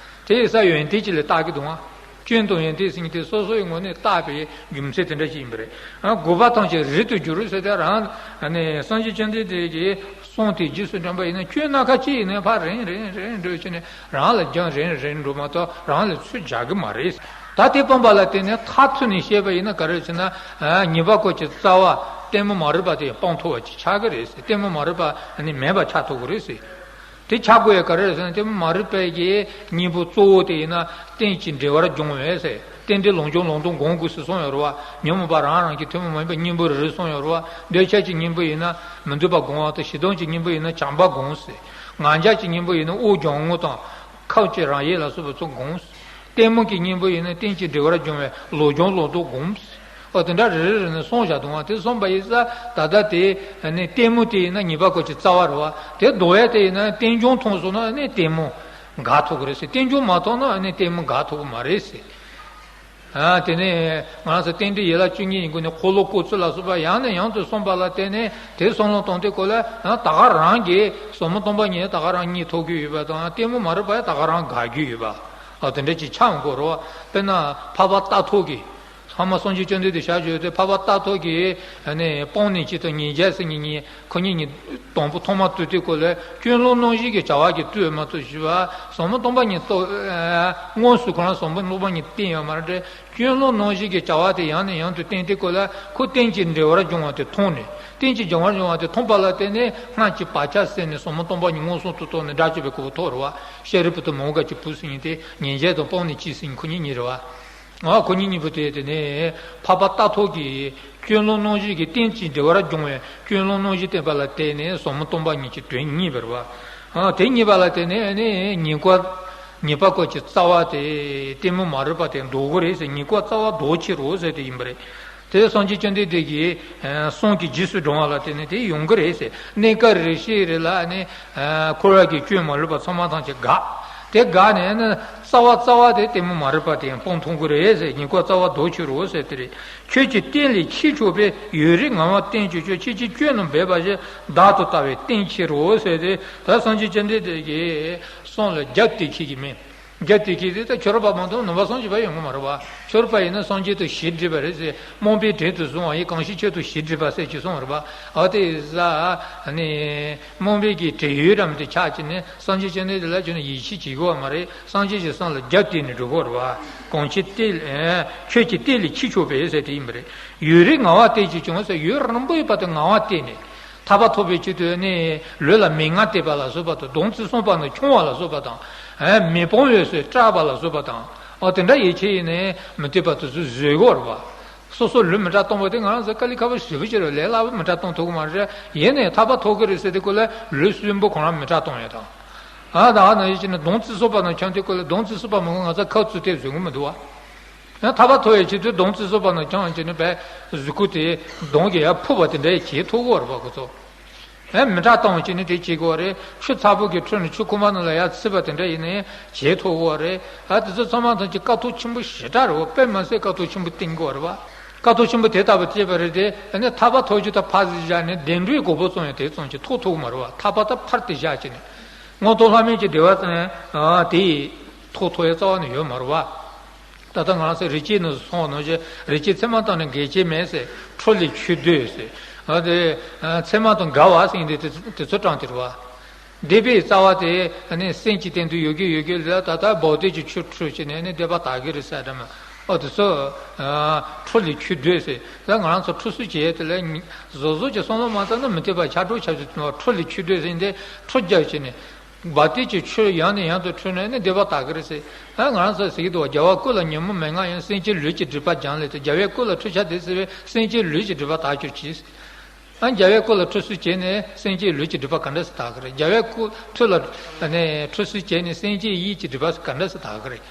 དེ་ཡིན་ས་ཡོན་ཏན་ཅིག་ལ་བལྟ་གི་འདུག་ཨ། སྐྱོན་དང་ཡོན་ཏན་ཟེར་མཁན་དེ་སོ་སོའི་ངོས་ནས་བལྟ་བའི་རྒྱུ་མཚན་དེ་འདྲ་ཞིག་ཡིན་པ་རེད། ཨ། དགོས་པ་ཐམས་ཅད་རིགས་དུ་འགྱུར་ཟེར་ཏེ་རང་ཨ་ནི་སངས་རྒྱས་བཅོམ་ལྡན་འདས་ཀྱིས་གསུངས་ཏེ་རྗེས་སུ་འདྲེན་པ་ཡིན་ན་སྐྱོན་སྣ་ཁ་གཅིག་ཡིན་ན་ཕར་རིང་རིང་རིང་འགྲོ་བྱས་ནས་རང་ལ་རྒྱང་རིང་རིང་འགྲོ་མ་གཏོགས་རང་ལ་ཚོད་རྒྱག་གི་མ་རེད། ད་དེ་སྤངས་པ་ལ་བརྟེན་ནས་མཐར་ཐུག་ནས་བཤད་པ་ཡིན་ན་ག་རེ་ཟེར་ན། ཨ། ཉེས་པ་སྐོར་གྱི་རྩ་བ་ལྟད་མོ་མ་རིག་པ་དེ་སྤང་ཐུབ་པ་ཅིག་ཆགས་ཀྱི་རེད་ཟེར། ལྟད་མོ་མ་རིག་པ་ནི་མེད་པ་ཆགས་ཐུབ་ཀྱི་རེད་ཟེར། དེ་ཆགས་དགོས་ཡ་ག་རེ་རེད་ཟེར་ན། ལྟད་མོ་མ་རིག་པའི་གི་གཉེན་པོ་གཙོ་བོ་དེ་ཡིན་ན་རྟེན་ཅིང་འབྲེལ་བར་འབྱུང་བས་ཟེར། རྟེན་འབྲེལ་ལུགས་འབྱུང་ལུགས་ལྡོག་སྒོམ་དགོས་ཟེར་གསུངས་ཡོད་རེད་བ། ཉོན་མོངས་པ་རང་རང་གི་ཐུན་མོང་མ་ཡིན་པའི་གཉེན་པོ་རེ་རེ་གསུངས་ཡོད་རེད་བ། འདོད་ཆགས་ཀྱི་གཉེན་པོ་ཡིན་ན་མི་འདོད་པ་སྒོམ་པ་དང་། ཞེ་སྡང་གི་གཉེན་པོ་ཡིན་ན་བྱམས་པ་སྒོམ་ཟེར། ང་རྒྱལ་གྱི་གཉེན་པོ་ཡིན་ན་དབུགས་འབྱུང་རྔུབ་དང་ཁ་ལྕེ་རང་ཡལ་ལ་སོགས་པ་ཚོ་སྒོམ་ཟེར། ལྟད་མོ་གི་གཉེན་པོ་ཡིན་ན་རྟེན་ཅིང་འབྲེལ་བར་འབྱུང་བའི་ལུགས་འབྱུང་ལུགས་ལྡོག་སྒོམ་ཟེར། ཨོ། དེ་འདྲ་རེ་རེ་རེ་ནས་གསུངས་བཞག་འདུག་ཨ། དེ་གསུངས་པ་ཡིན་ཙང་ད་ལྟ་དེ་ནི་ལྟད་མོ་དེ་ཡིན་ན་ཉེས་པ་སྐོར་གྱི་རྩ་བ་རེད་བ། དེ་ལྡོག་ཡ་དེ་ཡིན་ན་རྟེན་འབྱུང་མཐོང་སོང་ན་ནི་ལྟད་མོ་དགག་ཐུབ་ཀྱི་རེད་ཟེར། རྟེན་འབྱུང་མ་མཐོང་ན་ནི་ལྟད་མོ་དགག་ཐུབ་ཀྱི་མ་རེད་ཟེར། ཨ། དེ་ནས་ང་རང་ཚོ་རྟེན་འབྲེལ་ཡན་ལག་བཅུ་གཉིས་ཡིན་དགོས་ནས་འཁོར་ལོ་བསྐོར་ཚུལ་ལ་སོགས་པ་ཡང་ནས་ཡང་དུ་གསུངས་པ་ལ་བརྟེན་ནས་དེ་བསམ་བློ་གཏོང་དུས་སྐབས་ལ། ཨ། ད་ག་རང་གིས་ཟབ་མོ་སྟོང་པ་ཉིད་ད་ག་རང་རྙེད་ཐུབ་ཀྱི་ཡོད་པ་དང་། ལྟད་མོ་མ་རིག་པ་ཡང་ད་ག་རང་དགག་རྒྱུ་ཡོད་པ། ཨ། དེ་འདྲ་ཅིག་ཆགས་འགྲོ་རེད་བ། དཔེར་ན་འཕགས་པ་རྟ་ཐོག་གིས། སྔ་མ་སངས་རྒྱས་བཅོམ་ལྡན་འདས་ཞལ་བཞུགས་དུས་འཕགས་པ་རྟ་ཐོག་གིས་ནི་སྤང་ནི་གཅིག་དང་ཉེས་བྱས་ཟེར་མཁན་གཉིས། ཁོ་གཉིས་གཉིས་དང་པོ་ཐོག་མར་ཐུག་དུས་སྐབས་ལ་སྐྱོན་ལུགས་རྣམ་བཞི་གི་བྱ་བ་གིས་ཐུག་ཡོད་མ་ཐུག་ཞུས་པ། ཟབ་མོ་སྟོང་པ་ཉིད་རྟོགས། དངོས་སུ་ཁོ་རང་ཟབ་མོ་སྟོང་པ་ཉིད་བསྟན་ཡོད་མ་རེད། སྐྱོན་ལུགས་རྣམ་བཞི་གི་བྱ་བ་དེ་ཡང་ནས་ཡང་དུ་བསྟན་དུས་སྐབས་ལ་ཁོ་རྟེན་ཅིང་འབྲེལ་བར་འབྱུང་བ་དེ་མཐོང་ནས། རྟེན་ཅིང་འབྲེལ་བར་འབྱུང་བ་དེ་མཐོང་པ་ལ་བརྟེན་ནས་སྔར་གྱི་བག་ཆགས་ཟད་ནས་ཟབ་མོ་སྟོང་པ་ཉིད་མངོན་སུམ་དུ་རྟོགས་ནས་དགྲ་བཅོམ་པའི་གོ་འཕང་ཐོབ་རེད་བ། ཤཱ་རིའི་བུ་དང་མོའུ་འགལ་གྱི་བུ་ཟེར་མཁན་དེ་ཉེས་བྱས་དང་སྤང་ནི་གཅིག་ཟེར་མཁན་ཁོ་གཉིས་གཉིས་རེད་བ། ཨ། ཁོ་གཉིས་གཉིས་པོ་དེ། དེ་ནས་འཕགས་པ་རྟ་ཐོག་གིས་སྐྱོན་ལུགས་རྣམ་བཞི་གི་རྟེན་ཅིང་འབྲེལ་བར་འབྱུང་བའི་སྐྱོན་ལུགས་རྣམ་བཞི་བསྟན་པ་ལ་བརྟེན་ནས་ཟབ་མོ་སྟོང་པ་ཉིད་ཀྱི་དོན་རྙེད་པ་རེད་བ། ཨ། དེ་རྙེད་པ་ལ་བརྟེན་ནས་ནི་ཉེས་པ། ཉེས་པ་སྐོར་གྱི་རྩ་བ་དེ་ལྟད་མོ་མ་རིག་པ་དེ་ལྡོག་གི་རེད་ཟེར། ཉེས་པ་རྩ་བ་ལྡོག་ཕྱིར་རོ་ཟེར་དེ་ཡིན་པ་རེད། དེ་སངས་རྒྱས་བཅོམ་ལྡན་འདས་ཀྱི་གསུང་གི་རྗེས་སུ་འབྲང་བ་ལ་བརྟེན་ནས་དེ་ཡོང་གི་རེད་ཟེར། གནས་སྐབས་རེ་ཞིག་རེ་ལ་ནི་འཁོར་བ་གི་སྐྱོན་མ་ལུས་པ་ཚང་མ་ཐམས་ཅད་འགག། དེ་འགག་ནས་ནི་རྩ་བ་རྩ་བ་དེ་ལྟད་མོ་མ་རིག་པ་དེ་ཡང་སྤང་ཐུབ་ཀྱི་རེད་ཟེར། ཉེས་པ་རྩ་བ་ལྡོག་ཕྱིར་རོ་ཟེར་དེ་རེད། ཁྱོད་ཀྱི་རྟེན་ལས་ཕྱིར་ཕྱོགས་པས། ཡུན་རིང་ངལ་བ་བརྟན་གྱུར་ཅིག་ཁྱེད་ཀྱིས་སྐྱོན་རྣམས་འབད་པ་བཞིན། བདག་ཏུ་ལྟ་བའི་རྟེན་ཕྱིར་རོ་ཟེར་ཏེ། ད་སངས་རྒྱས་བཅོམ་ལྡན་འདས་ཀྱི་གསུང་ལ་རྒྱབ་བསྟན་ཁྱེད་ཀྱིས་མིན། རྒྱབ་བསྟན་ཁྱེད་དེ་ད་ཁྱོད་རང་པ་མ་གཏོགས་ནང་པ་སངས་རྒྱས་པ་ཡོང་གི་མ་རེད་བ། ཁྱོད་རང་པ་ཡིན་ན་སངས་རྒྱས་དང་ཞི་འགྲིག་པ་རེད་ཟེར། རྨོངས་པའི་དྲན་དུ་བཟུང་བ་ཡིས། གང་ཞིག་ཁྱོད་དང་ཞི་འགྲིག་པ་ཟེར་གྱི་གསུངས་པ་རེད་བ། ཨ། དེ་ས་ནི་རྨོངས་པའི་གི་བྲན་གཡོག་རམ་དེ་ཆགས་ཀྱི་ནི་སངས་རྒྱས་བཅོམ་ལྡན་འདས་ལ་ཁྱོད་ནི་ཡིད་ཆེས་བྱེད་དགོས་པ་མ་རེད། སངས་རྒྱས་ཀྱི་གསུང་ལ་རྒྱབ་བསྟན་ནས་འགྲོ་དགོས་རེད་བ། གང་ཁྱེད་རྟེན། ཁྱོད་ཀྱི་རྟེན་ལས་ཕྱིར་ཕྱོགས་པས་ཟེར་དེ་ཡིན་པ་རེད། ཡུན་རིང་ངལ་བ་བརྟན་གྱུར་ཅིག་ཟེར། ཡུན་རིང་པོའི་བར་དུ་ངལ་བ་བརྟེན་ནས། ཐར་པ་ཐོབ་པའི་ཆེད་དུ་ནི་ལུས་ལ་མན་ངག་གཏད་པ་ལ་སོགས་པ་དང་། སྡོམ་བརྩི་སྲུང་བ་ནི་འཆང་བ་ལ་སོགས་པ་དང་། མི་སྤོང་འོས་སུ་སྐྲག་པ་ལ་སོགས་པ་དང་། ཨོ། དེ་འདྲ་ཡིད་ཆེས་ཡིན་ནས་མི་འཐད་པ་དེ་ཚོ་བཟོད་དགོས་རེད་བ། སོ་སོ་ལུས་མི་དྲག་གཏོང་བ་དེ་ང་རང་ཚོ་དཀའ་ལས་ཁག་པོ་ཞེ་པོ་ཅིག་རེད། ལས་སླ་པོ་མི་དྲག་གཏོང་ཐུབ་ཀྱི་མ་རེད། ཡིན་ནའི་ཐར་པ་ཐོབ་ཀྱི་རེད་ཟེར་དུས་སྐབས་ལ་ལུས་གསོན་པོ་ཁོ་རང་མི་དྲག་གཏོང་ཡ་དང་། ཨ། ད་ག་ནང་བཞིན་བྱས་ནས་སྡོམ་བརྩི་སྲུང་བ་ནང་འཆང་དུས་སྐབས་ལ། སྡོམ་བརྩི་སྲུང་བ་མང་པོ་ང་ཚོ་ཁ་བཙུམ་སྟེ་བཟོད་ཀྱི་མི་འདུག་བ། ཡང་ཐར་པ་ཐོབ་པའི་ཆེད་དུ་སྡོམ་བརྩི་སྲུང་བ་ནང་འཆང་བྱས་ནས་བས་གཟུགས་སྐུ་དེ་གདོང་གི་ཡར་ཕུབ་པ་དེ་འདྲ་ཡང་བྱེད་ཐུབ་ཀྱི་ཡོད་རེད་པ། ཁོ་ཚོ། ཨེ། མི་དྲག་གཏོང་བྱས་ནས་དེ་བྱེད་ཀྱི་ཡོད་རེད། ཆུ་ཚ་པོ་གིས་འཁྲུད་ནས་ཆུ་ཁོལ་མ་ནང་ལ་ཡར་ཚིག་པ་དེ་འདྲ་ཡིན་ནའི་བྱེད་ཐུབ་ཀྱི་ཡོད་རེད། ཨ། དེ་ཚོ་ཚང་མ་ཐམས་ཅད་དཀའ་ཐུབ་ཆེན་པོ་ཞེ་དྲག་རེད་པ། དཔེ་མ་སྲིད་དཀའ་ཐུབ་ཆེན་པོ་བསྟན་གྱི་ཡོད་རེད་པ། དཀའ་ཐུབ་ཆེན་པོ་དེ་ལྟ་བུ་སྤྱད་པ་རེད་དེ། ཨ་ནི་ཐར་པ་ཐོབ་རྒྱུ་དང་ཕར་ཙམ་བཞག་ནས་བདེ་འགྲོའི་གོ་འཕང་སློང་ཡ་དེ་ཙམ་ཅིག་ཐོབ་ཐུབ་ཀྱི་མ་རེད་པ། ཐར་པ་དང་ཕར་དེ་བཞག་བྱས་ནས། མངོན་མཐོ་ལྷ་མིན་གྱི་བདེ་བ་ཙམ་དེ་ཐོབ་ཐུབ་ཡ་རྩ་བ་ནས་ཡོད་མ་རེད་པ། ད་ལྟ་ང་རང་ཚོ་རིག་བྱེད་ནང་སོང་བ་ནང་བཞིན། རིག་བྱེད་ཚད་མ་དང་ནི་འགལ་བྱེད་མེད་ཟེར། འཕྲོ་ལས་ཆོས་བསྡུས་ཟེར། ཨ། དེ་ཚད་མ་དང་འགལ་བ་ཟེར་དེ་དེ་ཚོ་དྲངས་ཏེ་རེད་པ། སྡིག་པའི་རྩ་བ་དེ་ནི་སེམས་ཀྱི་སྟེང་དུ་ཡོད་ཀྱི་ཡོད་ཀྱི་ལ། ད་ལྟ་བྷོ་ཊ་གི་ཆུ་འཁྲུད་བྱས་ནས་ནི་སྡིག་པ་དག་གི་རེད་ཟེར་འདྲ་མ། ཨོ། དེ་ཚོ་འཕྲོ་ལས་ཆོས་བསྡུས་ཟེར། ད་ང་རང་ཚོ་འཁྲུལ་སོ་བྱེད་དེ་ལ་གཟབ་གཟབ་ཀྱི་བསམ་བློ་མ་བཏང་ན་མི་འཐད་པ་ཆགས་འགྲོ་ཆགས་ཆགས། འཕྲོ་ལས་ཆོས་བསྡུས་ཟེར་དེ་འཁྲུལ་རྒྱག་བྱས་ནས། བྷོ་ཊ་གི་ཆུ་ཡང་ནས་ཡང་དུ་འཁྲུད་ནས་ནི་སྡིག་པ་དག་གི་རེད་ཟེར། ཨ། ང་རང་ཚོ་ཟེར་གྱི་འདུག་བ། རྒྱལ་བ་ཀུན་ལ་ཉོན་མོངས་མན་ངག་ཡིན། སེམས་ཅན་ལུས་ཀྱི་སྒྲིབ་པ་སྦྱངས་ལས་ཏེ། རྒྱལ་བའི་སྐུ་ལ་ཁྲུས་ཆ་དེ་བསིལ་བས། སེམས་ཅན་ལུས་ཀྱི་སྒྲིབ་པ་དག་གྱུར་ཅིག། ཨ། རྒྱལ་བའི་སྐུ་ལ་ཁྲུས་གསོལ་བྱས་ནས་སེམས་ཅན་ལུས་ཀྱི་སྒྲིབ་པ་ག་འདྲ་སེ་དག་གི་རེད། རྒྱལ་བའི་སྐུ་ཁྲུས་ལ་ནས་ཁྲུས་གསོལ་བྱས་ནས་སེམས་ཅན་ཡིད་ཀྱི་སྒྲིབ་པ་ག་འདྲ་སེ་དག་གི་རེད།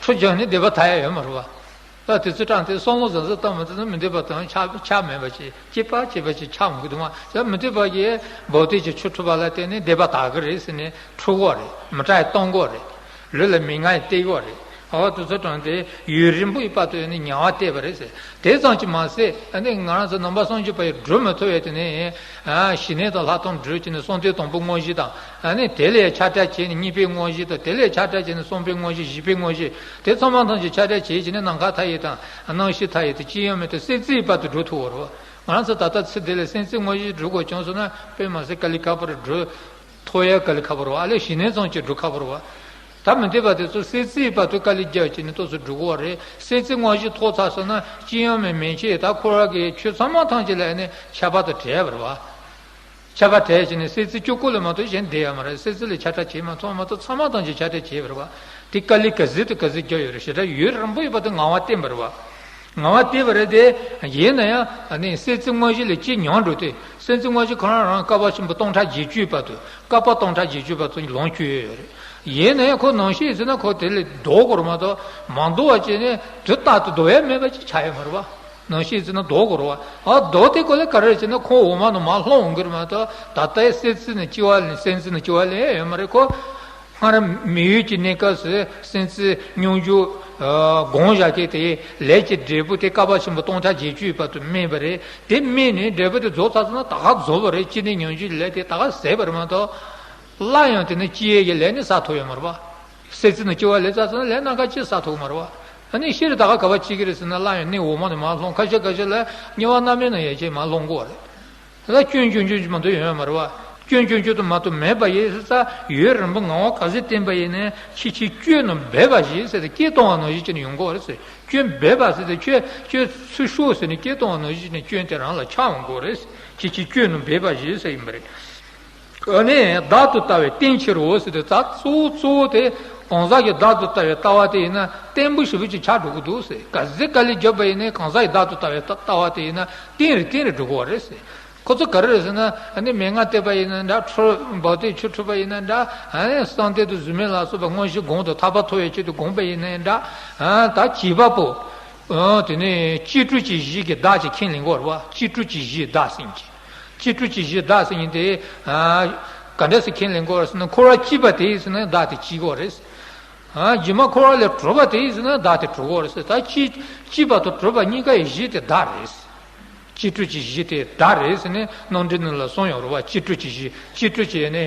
ཁྲུས་བྱས་ནས་སྡིག་པ་དག་ཡ་ཡོད་མ་རེད་པ། ད་དེ་ཚོ་དྲངས་ཏེ་བསམ་བློ་གཟབ་གཟབ་བཏང་མ་ཐུབ་ན་མི་འཐད་པ་དང་ཆ་ཆ་མེད་པ་ཅིག། སྐྱེས་པ་སྐྱེས་པ་ཅིག་ཆགས་འོང་གི་འདུག་མ། ད་མི་འཐད་པ་གི་བྷོ་ཊ་གི་ཆུ་འཁྲུད་པ་ལ་བརྟེན་ནས་སྡིག་པ་དག་གི་རེད་ཟེར་ནས་འཁྲུད་དགོས་རེད། མི་དྲག་ཡ་གཏོང་དགོས་རེད། ལུས་ལ་མན་ངག་ཡ་གཏད་དགོས་རེད། ཨོ་དེ་ཚོ་དྲངས་ཏེ་ཡུན་རིང་པོའི་བར་དུ་ནི་ཉམས་པ་བསྟེན་པ་རེད་ཟེར། དེ་ཙམ་གྱིས་མ་ཟད་ཨ་ནི་ང་རང་ཚོ་ནང་པ་སངས་རྒྱས་པ་ཡིས་བསྒྲུབ་མི་ཐུབ་པའི་དེ་ནི་ཨ་ཞི་གནས་དང་ལྷག་མཐོང་བསྒྲུབ་བྱས་ནས་གསང་བདེ་དང་པོའི་དངོས་གཞི་དང་། ཨ་ནི་དེ་ལས་ཆགས་བྲལ་བྱས་ནས་གཉིས་པའི་དངོས་གཞི་དང་། དེ་ལས་ཆགས་བྲལ་བྱས་ནས་གསུམ་པའི་དངོས་གཞི། བཞི་པའི་དངོས་གཞི། དེ་ཚང་མ་ཐམས་ཅད་ཆགས་བྲལ་བྱས་བྱས་ནས་ནམ་མཁའ་མཐའ་ཡས་དང་རྣམ་ཤེས་མཐའ་ཡས་དང་སྤྱི་ཡོངས་མེད་དང་སྲིད་རྩེའི་བར་དུ་བསྒྲུབ་ཐུབ་པ་རེད་བ། ང་རང་ཚོ་ད་ལྟ་ཚེ་འདི་ལ་སེམས་རྩེ་དངོས་གཞི་སྒྲུབ་དགོས་བྱུང་སོང་ན་དཔེ་མ་སྲིད་དཀའ་ལས་ཁག་པོ་རེད། སྒྲུབ་ཐུབ་ཡ་དཀའ་ལས་ཁག་པོ་རེད་བ། ཨ་ལས་ཞི་གནས་ཙམ་གྱིས་སྒྲུབ་ཁག་པོ་རེད་བ། ད་མི་འདོད་པ་དེ་ཚོ་སྲིད་རྩེའི་བར་དུ་དཀའ་ལས་རྒྱག་བྱས་ནས་ཏོག་ཙམ་སྒྲུབ་དགོས་པ་རེད། སྲིད་རྩེ་དངོས་གཞི་ཐོབ་ཚར་སོང་ན་སྤྱི་ཡོངས་མེད་མན་ཆད་ད་འཁོར་བ་གི་ཆོས་ཚང་མ་ཐམས་ཅད་ལ་ནི་ཁྱབ་པ་དང་བྲལ་བ་རེད་བ། ཁྱབ་པ་བྲལ་བྱས་ནས་སྲིད་རྩེ་གཅིག་པོ་ལ་མ་གཏོགས་གཞན་བསྡད་ཡ་མ་རེད། སྲིད་རྩེ་ལས་ཆགས་བྲལ་བྱེད་མ་ཐུབ་མ་གཏོགས་ཚང་མ་ཐམས་ཅད་ཆགས་བྲལ་བྱས་པ་རེད་བ། དེ་དཀའ་ལས་ག་ཚོད་དང་ག་ཚོད་རྒྱག་ཡོད་རེད། ཞེ་དྲག་ཡུན་རིང་པོ་ཡོད་པ་དེ་ངལ་བ་བསྟེན་པ་རེད་བ། ངལ་བ་བསྟེན་པ་རེད་དེ། ཡིན་ན་ཡང་ཨ་ནི་སྲིད་རྩེ་དངོས་གཞི་ལས་ཅི་ཉམས་འགྲོ་དུས་སྲིད་རྩེ་དངོས་གཞི་ཁོ་རང་རང་བསྐལ་པ་ཆེན་པོ་སྟོང་ཕྲག་བརྒྱད་ཅུའི་བར་དུ། བསྐལ་པ་སྟོང་ཕྲག་བརྒྱད་ཅུའི་བར་དུ་ལོངས་སྤྱོད་ཡོད་རེད། ཡིན་ན་ཡང་ཁོ་ནང་ཤེས་ཟེར་ན་ཁོ་དེ་ལས་ལྡོག་དགོས་རེད་མ་གཏོགས། མ་ལྡོག་པ་བྱས་ནས་དུས་རྟག་ཏུ་ལྡོག་ཡ་མེད་པ་ཅིག་ཆགས་ཡོད་མ་རེད་བ། ནང་ཤེས་ཟེར་ན་ལྡོག་དགོས་རེད་བ། ཨ་ལྡོག་དེ་ཁོ་ལས་ག་རེ་བྱས་ན་ཁོ་འོག་མ་ནས་མར་ལྷུང་འོང་གི་རེད་མ་གཏོགས། ད་ལྟའི་སྲིད་རྩེ་ནས་སྐྱེ་བ་ལེན། སེམས་རྩེ་ནས་སྐྱེ་བ་ལེན་ཡ་ཡོད་མ་རེད་ཁོ། སྔར་མི་ཡུལ་གྱི་གནས་སྐབས་སུ་སེམས་རྩེ་སྙོམས་འཇུག་ཨ་སྒོམ་བཞག་མཁན་དེ་ལས་ཀྱི་འབྲས་བུ་དེ་བསྐལ་པ་ཆེན་པོ་སྟོང་ཕྲག་བརྒྱད་ཅུའི་བར་དུ་སྨིན་པ་རེད། དེ་སྨིན་ནས་འབྲས་བུ་དེ་རྫོགས་ཚར་སོང་ན་ད་ག་རྫོགས་པ་རེད། སྐྱེ་གནས་སྙོམས་འཇུག་ལས་དེ་ད་ག་ཟད་པ་རེད་མ་གཏོགས། སླར་ཡང་དེ་ནས་སྐྱེ་ཡས་ཀྱི་ལས་ནི་བསགས་ཐུབ་ཡོད་མ་རེད་པ། སེམས་རྩེ་ནས་སྐྱེ་བ་ལེན་ཚར་སོང་ན་ལས་སྣ་ཁ་ཅིག་བསགས་ཐུབ་ཀྱི་མ་རེད་པ། ཨ་ནི་ཤི་རེ་ད་ག་ག་པར་སྐྱེ་གི་རེད་ཟེར་ན་སླར་ཡང་གནས་འོག་མ་ནས་མར་ལྷུང་། ཁ་ཤས་ཁ་ཤས་ལ་དམྱལ་བ་མནར་མེད་ནང་ཡང་ཅིག་མར་ལྷུང་གི་རེད། ད་སྐྱོན་ཆུང་ཆུང་ཅིག་མ་གཏོགས་ཡོང་ཡ་མ་རེད་བ། སྐྱོན་ཆུང་ཆུང་དུ་མ་གཏོགས་མེད་པ་ཡིན་ཟེར། ཡུན་རིང་པོ་ངལ་བ་ག་ཚོད་བསྟེན་པ་ཡིན་ནའི་ཕྱིས་ཕྱིས་སྐྱོན་རྣམས་སྦས་པ་བཞིན་ཟེར་ཏེ་སྐྱོན་གཏོང་བ་ནང་བཞིན་བྱས་ནས་ཡོང་གི་རེད་ཟེར། སྐྱོན་སྦས་པ་ཟེར་ཏེ་ཁྱོད་སྐྱོན་ཚུར་ཤོག་ཟེར་ནས་སྐྱོན་གཏོང་བ་ནང་བཞིན་བྱས་ནས་སྐྱོན་དེ་རང་ལ་ཆགས་ཡོང་གི་རེད། ཕྱིས་ཕྱིས་སྐྱོན་རྣམས་སྦས་པ་བཞིན་ཟེར་ཡིན་པ་རེད། ཨ་ནི་བདག་ཏུ་ལྟ་བའི་རྟེན་ཕྱིར་རོ་ཟེར་ཏེ། ད་གཙོ་བོ་གཙོ་བོ་དེ་གང་ཟག་གི་བདག་ཏུ་ལྟ་བའི་ལྟ་བ་དེ་ཡིན་ན་བརྟན་པོ་ཞེ་པོ་ཅིག་ཆགས་འགྲོ་གི་འདུག་ཟེར། ག་ཚོད་དཀའ་ལས་བརྒྱབ་པ་ཡིན་ནའི་གང་ཟག་གི་བདག་ཏུ་ལྟ་བའི་ལྟ་ལྟ་བ་དེ་ཡིན་ན་བརྟན་རེ་བརྟན་རེ་འགྲོ་གི་རེད་ཟེར། ཁོ་ཚོ་ག་རེ་རེད་ཟེར་ན། ཨ་ནི་མན་ངག་བསྟོད་པ་ཡིན་ན་འདྲ། འཕྲུལ་འབབ་སྟེགས་ཆོས་འཕྲུལ་པ་ཡིན་ན་འདྲ། ཨ་ནི་གསང་བསྟོད་དང་གཟུགས་མེད་ལ་སོགས་པ་དངོས་གཞི་སྒོམ་དང་ཐར་པ་ཐོབ་པའི་ཆེད་དུ་སྒོམ་པ་ཡིན་ན་འདྲ། ཨ་ད་བྱིས་པ་པོ། ཨ་དེ་ནས་གཅེས་ཕྲུག་གི་གཞི་གི་བདག་ཅིག་ཁས་ལེན་དགོས་རེད་བ། གཅེས་ཕྲུག་གི་གཞི་བདག་ཟེར་མཁན་གྱི། གཅེས་ཕྲུག་གི་གཞི་བདག་ཟེར་མཁན་དེ། ཨ་ག་འདྲ་སེ་ཁས་ལེན་དགོས་རེད་ཟེར་ན། འཁོར་བར་གཅེས་པ་དེ་ཡིན་ཟེར་ན་བདག་དེ་གཅེས་དགོས་རེད། ཨ་རྗེས་མ་འཁོར་བ་ལས་གྲོལ་བ་དེ་ཡིན་ཟེར་ན་བདག་དེ་གྲོལ་དགོས་རེད་ཟེར། ད་གཅེས་གཅེས་པ་དང་གྲོལ་བ་གཉིས་ཀ་ཡི་གཞི་དེ་བདག་རེད། གཅེས་ཕྲུག་གི་གཞི་དེ་བདག་རེད་ཟེར་ནས་རྣམ་འགྲེལ་ནང་ལ་གསུངས་ཡོད་རེད་བ། གཅེས་ཕྲུག་གི་གཞི། གཅེས་ཕྲུག་གི་ནི་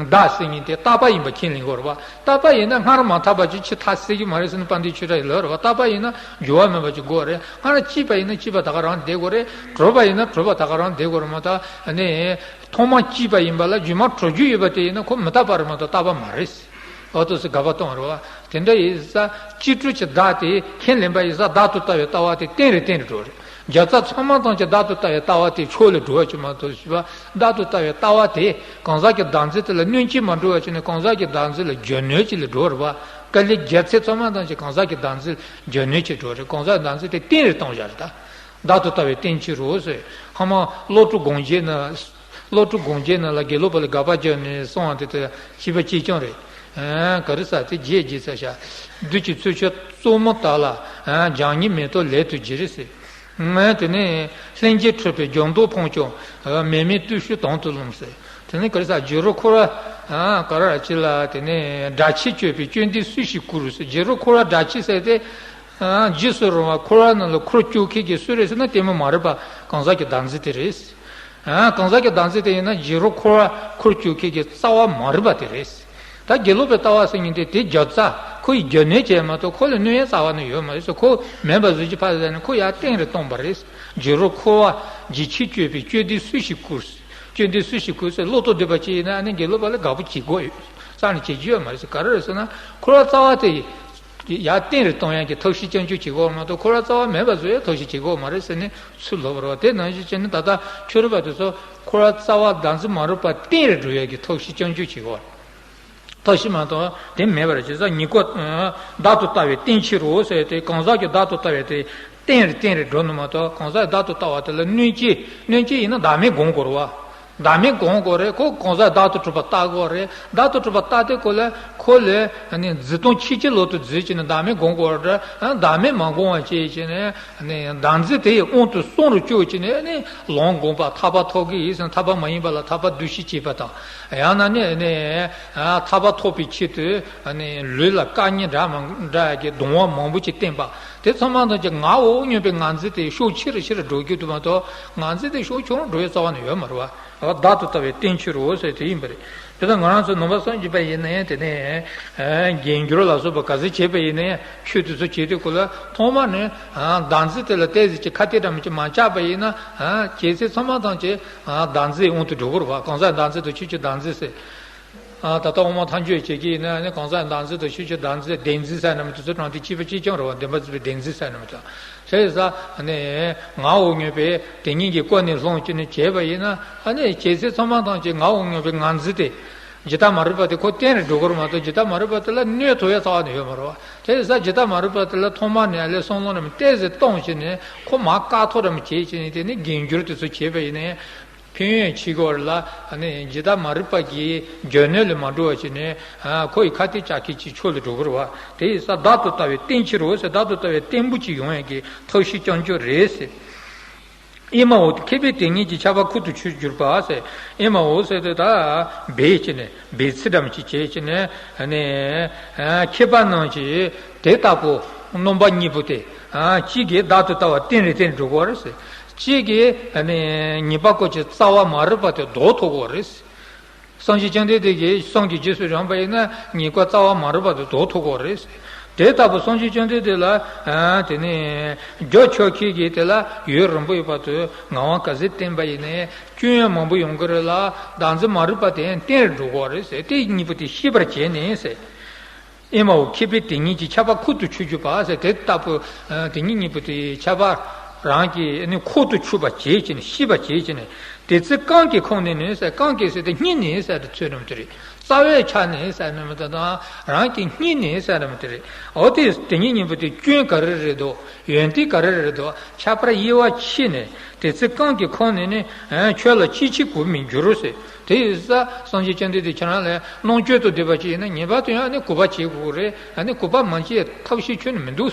བདག་ཟེར་མཁན་དེ་རྟག་པ་ཡིན་པ་ཁས་ལེན་དགོས་རེད་བ། རྟག་པ་ཡིན་ན་སྔར་མ་ཐག་པ་ཅིག་ཕྱི་ཐག་སྲེད་ཀྱི་མ་རེད་ཟེར་ནས་དཔལ་ལྡན་ཆོས་གྲགས་ཡིས་ལབ་རེད་བ། རྟག་པ་ཡིན་ན་འགྱུར་བ་མེད་པ་ཅིག་དགོས་རེད། སྔར་གཅེས་པ་ཡིན་ན་གཅེས་པ་ད་ག་རང་བསྡད་དགོས་རེད། གྲོལ་བ་ཡིན་ན་གྲོལ་བ་ད་ག་རང་བསྡད་དགོས་རེད་མ་གཏོགས། ཨ་ནི་ཐོག་མར་གཅེས་པ་ཡིན་པ་ལ་རྗེས་མ་གྲོལ་རྒྱུ་ཡོད་པ་དེ་ཡིན་ན་ཁོ་མི་རྟག་པ་རེད་མ་གཏོགས་རྟག་པ་མ་རེད། ཨོ་ཏོ་སི་དགག་པ་གཏོང་བ་རེད་བ། དེ་འདྲ་ཡིན་ཙང་གཅེས་ཕྲུག་གི་བདག་དེ་ཁས་ལེན་པ་ཡིན་ཙང་བདག་ཏུ་ལྟ་བའི་ལྟ་བ་དེ་བརྟན་རེ་བརྟན་རེ་འགྲོ་རེད། རྒྱལ་ཚབ་ཚང་མ་ཐམས་ཅད་བདག་ཏུ་ལྟ་བའི་ལྟ་བ་དེ་ཕྱོགས་ལས་འགྲོ་བ་ཅིག་མ་གཏོགས་ཞེས་པ། བདག་ཏུ་ལྟ་བའི་ལྟ་བ་དེ་གང་ཟག་གི་བདག་འཛིན་དེ་ལ་གནོད་བྱེད་མ་འགྲོ་བ་བྱས་ནས་གང་ཟག་གི་བདག་འཛིན་ལ་རྒྱུ་ནོར་ཅིག་ལ་འགྲོ་རེད་བ། དཀའ་ལས་བརྒྱབ་ཚད་ཚང་མ་ཐམས་ཅད་གང་ཟག་གི་བདག་འཛིན་ལ་རྒྱུ་ནོར་ཅིག་འགྲོ་རེད། གང་ཟག་གི་བདག་འཛིན་དེ་བརྟན་རེ་གཏོང་བཞག་རེད་ད། བདག་ཏུ་ལྟ་བའི་རྟེན་ཕྱིར་རོ་ཟེར། ཧ་མ་བློ་གྲོས་སྒོམ་བྱེད་ན། བློ་གྲོས་སྒོམ་བྱེད་ན་ལ་དགེ་ལུགས་པ་ལ་དགག་པ་བརྒྱབ་ནས་གསུངས་པ་དེ་ལྟར་བྱས་པ་གཅིག་རྐྱང་རེད། ཨ་ག་རེ་ཟེར་དེ་རྗེས་རྗེས་ཟེར་བྱ། བདུད་ཀྱི་ཚུལ་འཆོས་གཙོ་མོ་དག་ལ། ཨ་བྱམས་སྙིང་མེ་ཏོག་ལས་དུ་བགྱི་ཟེར། ཨ་དེ་ནས་ལྷན་སྐྱེས་འཁྲུལ་པའི་སྦྱང་དོར་ཕོངས་ཀྱང་། ཨ་མེ་མེད་བརྟུལ་ཞུགས་དང་དུ་རློམ་ཟེར། དེ་ནས་ག་རེ་ཟེར། བྱི་རུ་འཁོར་བ། ཨ་ག་རེ་ཅི་ལ་དེ་ནས་སྒྲ་ཆས་སྤྱོད་པའི་སྤྱོད་འདི་སུ་ཞིག་བཀུར་ཟེར། བྱི་རུ་འཁོར་བ་སྒྲ་ཆས་ཟེར་དེ། ཨ་རྗེས་སུ་རུང་བ་འཁོར་བ་ནང་ལ་འཁོར་བཅུག་མཁན་གྱི་སུ་རེད་ཟེར་ན་དེ་མོ་མ་རེད་པ། གང་ཟག་གི་བདག་འཛིན་དེ་རེད། ཨ་གང་ཟག་གི་བདག་འཛིན་དེ་ཡིན་ན་བྱི་རུ་འཁོར་བ་འཁོར་བཅུག་མཁན་གྱི་རྩ་བ་མ་རེད་པ་དེ་རེད། ད་དགེ་ལུགས་པའི་ལྟ་བ་ཟེར་མཁན་དེ་དེ་རྒྱུ་རྩ་ཁོ་ཡི་རྒྱུ་ནོར་ཅན་མ་གཏོགས་ཁོ་ལ་གནོད་ཡའི་རྩ་བ་ནི་ཡོད་མ་རེད་ཟེར། ཁོ་མེད་པ་བཟོ་རྒྱུ་ཕར་ཟེར་ནས་ཁོ་ཡར་བརྟན་རེ་གཏོང་པ་རེད། བྱི་རུ་འཁོར་བ་འཇིགས་ཆེན་སྤྱོད་པའི་སྤྱོད་འདི་སུ་ཞིག་བཀུར། སྤྱོད་འདི་སུ་ཞིག་བཀུར་ཟེར། བློ་ལྡོག་སྡུད་པ་ཅིག་ཡིན་ན་ཨ་ནི་དགེ་ལུགས་པ་ལ་དགའ་པོ་བྱེད་དགོས་ཡོད། རྩ་ནས་བྱེད་རྒྱུ་ཡོད་མ་རེད་ཟེར། ག་རེ་རེད་ཟེར་ན་འཁོར་བ་རྩ་བ་དེ། ཡར་བརྟན་རེ་གཏོང་ཡག་གི་ཐབས་ཤེས་རྐྱང་རྐྱང་བྱེད་དགོས་མ་གཏོགས་འཁོར་བ་རྩ་བ་མེད་པ་བཟོ་ཡག་ཐབས་ཤེས་བྱེད་དགོས་མ་རེད་ཟེར་ནས་ཚུར་ལབ་པ་རེད་བ། དེ་ནང་བཞིན་བྱས་ནས་ད་ལྟ་ཆོས་རིག་པ་དེ་ཚོ་འཁོར་བ་རྩ་བ་བདག་འཛིན་མ་རུངས་པ་བརྟན་རེ་འགྲོ་ཡག་གི་ཐབས་ཤེས་རྐྱང་རྐྱང་བྱེད་དགོས། ཐབས་ཤེས་མ་གཏོགས་དེ་མེད་པ་རེད། བྱས་ཙང་ཉེ་འཁོར་བདག་ཏུ་ལྟ་བའི་རྟེན་ཕྱིར་རོ་ཟེར་ཏེ་གང་ཟག་གི་བདག་ཏུ་ལྟ་བའི་དེ་བརྟན་རེ་བརྟན་རེ་འགྲོ་ནི་མ་གཏོགས་གང་ཟག་གི་བདག་ཏུ་ལྟ་བ་དེ་ལ་གནོད་བྱེད་གནོད་བྱེད་ཡིན་ན་བདག་མེད་སྒོམ་དགོས་རེད་བ། བདག་མེད་སྒོམ་དགོས་རེད། ཁོ་གང་ཟག་བདག་ཏུ་གྲུབ་པ་བལྟ་དགོས་རེད། བདག་ཏུ་གྲུབ་པ་བལྟ་དེ་ཁོ་ལ་ཁོ་ལས་ནི་འཛིན་སྟངས་ཕྱིན་ཅི་ལོག་ཏུ་འཛིན་བྱས་ནས་བདག་མེད་སྒོམ་དགོས་རེད། བདག་མེད་མ་སྒོམ་པ་བྱས་བྱས་ནས་ནི་བདག་འཛིན་དེ་ཡི་དབང་དུ་སོང་རུ་བཅུག་བྱས་ནས་ནི་ལམ་སྒོམ་པ་ཐར་པ་ཐོབ་ཀྱི་ཡིན་ཟེར་ན་ཐར་པ་མ་ཡིན་པ་ལ་ཐར་པ་འདུ་ཤེས་བྱེད་པ་དང་། ཡང་ན་ནི་ནི་ཐར་པ་ཐོབ་པའི་ཆེད་དུ་ནི་ལུས་ལ་དཀའ་ངལ་འདྲ་མི་འདྲ་གི་སྡུག་བསྔལ་མང་པོ་ཅིག་བསྟེན་པ། དེ་ཚང་མ་ཐམས་ཅད་ང་འོག་མྱོས་པའི་ངར་འཛིན་དེ་ཤུགས་ཆེ་རུ་ཆེ་རུ་འགྲོ་རྒྱུ་དེ་མ་གཏོགས། ངར་འཛིན་དེ་ཤུགས་ཆུང་རུ་འགྲོ་ཡའི་རྩ་བ་ནས་ཡོད་མ་རེད་པ། བདག་ཏུ་ལྟ་བའི་རྟེན་ཕྱིར་རོ་ཟེར་དེ་ཡིན་པ་རེད། དེ་ལྟར་ང་རང་ཚོ་ནང་པ་སངས་རྒྱས་པ་ཡིན་ན་ཡང་དེ་ནས་རྒྱན་འགྱུར་ལ་སོགས་པ་ག་ཚོད་བྱས་པ་ཡིན་ན་ཡང་ཆོས་དེ་ཚོ་བྱེད་དུས་སྐབས་ལ་ཐོག་མ་ནས་བདག་འཛིན་དེ་ལ་ཏོག་ཙམ་ཅིག་ཁ་གཏད་འདྲ་མི་ཅིག་མ་བཅག་པ་ཡིན་ན། བྱས་ཚད་ཚང་མ་ཐམས་ཅད་བདག་འཛིན་དབང་དུ་འགྲོ་གི་རེད་པ། གང་ཟག་བདག་འཛིན་དང་ཆོས་ཀྱི་བདག་འཛིན་ཟེར། ཨ། ད་ལྟ་དབུ་མ་ཐལ་འགྱུར་བྱེད་ཀྱི་ཡིན་ན་ནི་གང་ཟག་བདག་འཛིན་དང་ཆོས་ཀྱི་བདག་འཛིན་བདེན་འཛིན་ཟེར་ནི་མི་དེ་ཚོ་དྲངས་ཏེ་གཅིག་པ་གཅིག་རྐྱང་རེད་པ། བདེན་པར་འཛིན་པའི་བདེན་འཛིན་ཟེར་ནི་མི་དེ། བྱས་ཙང་ནི་ངར་འོག་མྱོས་པའི་དེ་ཉིད་ཀྱི་སྐོར་ནས་བླངས་བྱས་ནས་བྱས་པ་ཡིན་ན། ཨ་ནི་བྱས་ཚད་ཚང་མ་ཐམས་ཅད་ངར་འོག་མྱོས་པའི་ངར་འཛིན་དེ་ཇི་ལྟར་མ་རིག་པ་དེ་ཁོ་གཏན་ལ་འགྲོ་གི་རེད་མ་གཏོགས་ཇི་ལྟར་མ་རིག་པ་དེ་ལ་གནོད་ཐུབ་ཡའི་རྩ་བ་ནས་ཡོད་མ་རེད་པ། དེ་ཡིན་ཙང་ཇི་ལྟར་མ་རིག་པ་དེ་ལ་ཐོག་མ་ནས་ཨ་ལས་བསམ་བློ་རྣམས་ཏོག་ཙམ་བཏང་བྱས་ནས་ཁོ་མར་བཀག་ཐབས་རམ་བྱས་བྱས་ནས། དེ་ནི་རྒྱན་འགྱུར་དེ་ཚོ་བྱས་པ་ཡིན་ན་ཡང་། ཕན་ཡོན་ཆེ་གི་བར་ལ་ནི་ཇི་ལྟར་མ་རིག་པ་གི་རྒྱུ་ནོར་ལས་མ་འགྲོ་བ་བྱས་ནས། ཨ། ཁོ་ཡི་ཁ་གཏད་བཅག་མཁན་གྱི་ཕྱོགས་ལ་འགྲོ་གི་རེད་པ། དེ་ཡིན་ཙང་བདག་ཏུ་ལྟ་བའི་རྟེན་ཕྱིར་རོ་ཟེར། བདག་ཏུ་ལྟ་བའི་རྟེན་པོ་ཅིག་ཡོང་ཡག་གི་ཐབས་ཤེས་རྐྱང་རྐྱང་རེད་ཟེར། ཨེ་མའོ། མཁས་པས་དེ་ཉིད་ཀྱི་ཁྱབ་པ་ཁུར་དུ་ཆུད་གྱུར་པ་ཟེར། ཨེ་མའོ་ཟེར་དུས་ད་འབོད་བྱས་ནས་འབོད་ཚིག་འདྲ་མི་ཅིག་བྱས་བྱས་ནས་ནི། ཨ། མཁས་པ་རྣམས་ཀྱིས་དེ་ལྟ་བུ་རྣམ་པ་གཉིས་པོ་དེ། ཨ། གཅིག་གིས་བདག་ཏུ་ལྟ་བ་རྟེན་རེ་རྟེན་འགྲོ་གི་རེད་ཟེར། གཅིག་གིས་ནི་ཉེས་པ་སྐོར་གྱི་རྩ་བ་མ་རིག་པ་དེ་ལྡོག་ཐུབ་ཀྱི་རེད། སངས་རྒྱས་བཅོམ་ལྡན་འདས་ཀྱིས་གསུང་གི་རྗེས་སུ་འབྲངས་པ་ཡིན་ན་ཉེས་པ་རྩ་བ་མ་རིག་པ་དེ་ལྡོག་ཐུབ་ཀྱི་རེད། དེ་ལྟ་བུ་སངས་རྒྱས་བཅོམ་ལྡན་འདས་ལ། ཨ། དེ་ནས་རྒྱུ་ཆོས་ཁས་ཀྱིས་དེ་ལ་ཡུན་རིང་པོ་ཡོད་པ་དུ་ངག་དབང་ག་ཚོད་བསྟེན་པ་ཡིན་ནའི་སྐྱོན་མང་པོ་ཡོང་གི་རེད་ལ། བདག་འཛིན་མ་རིག་པ་དེ་ཡང་རྟེན་རེ་འགྲོ་གི་རེད་ཟེར། དེ་གཉིས་པོ་དེ་ཤེས་པར་བྱས་ནས་ཟེར། ཨེ་མའོ། མཁས་པས་དེ་ཉིད་ཀྱི་ཁྱབ་པ་ཁུར་དུ་ཆུད་གྱུར་པ་ཟེར། དེ་ལྟ་བུ་དེ་ཉིད་གཉིས་པོ་དེའི་ཁྱབ་པ་རང་གིས་ནི་ཁུར་དུ་ཆུད་པ་བྱས་བྱས་ནས། ཤེས་པ་བྱས་བྱས་ནས། དེ་ཚེ་རྐང་གི་ཁོང་ནས་ནི་ཟེར། རྐང་གི་ཟེར་དེ་སྙིང་ནས་ཟེར་དུས་ཚོད་རྣམས་དེ་རེད། རྩ་བའི་ཆ་ནས་ཟེར་ནི་མི་དེ་དང་། རང་གི་སྙིང་ནས་ཟེར་ནི་མི་དེ་རེད། འོ་དེ་དེ་ཉིད་གཉིས་པོ་དེ་སྐྱོན་ག་རེ་རེད་འདུག་ཡོན་ཏན་ག་རེ་རེད་འདུག་ཁྱད་པར་དབྱེ་བ་ཕྱེ་ནས། དེ་ཚེ་རྐང་གི་ཁོང་ནས་ནི་ཁྱོད་ལ་ཅི་མཆིས་གུས་མི་འགྱུར་ཟེར། དེ་ཡིན་ཙང་སངས་རྒྱས་བཅོམ་ལྡན་འདས་ཁྱེད་རང་ལ་རྣམ་དཔྱོད་དང་ལྡན་པ་ཅིག་ཡིན་ན་ངེས་པར་དུ་ཡང་ནི་གུས་པ་བྱེད་དགོས་རེད། ཨ་ནི་གུས་པ་མ་བྱེད་ཐབས་ཤེས་ཁྱོན་ནས་མི་འདུག་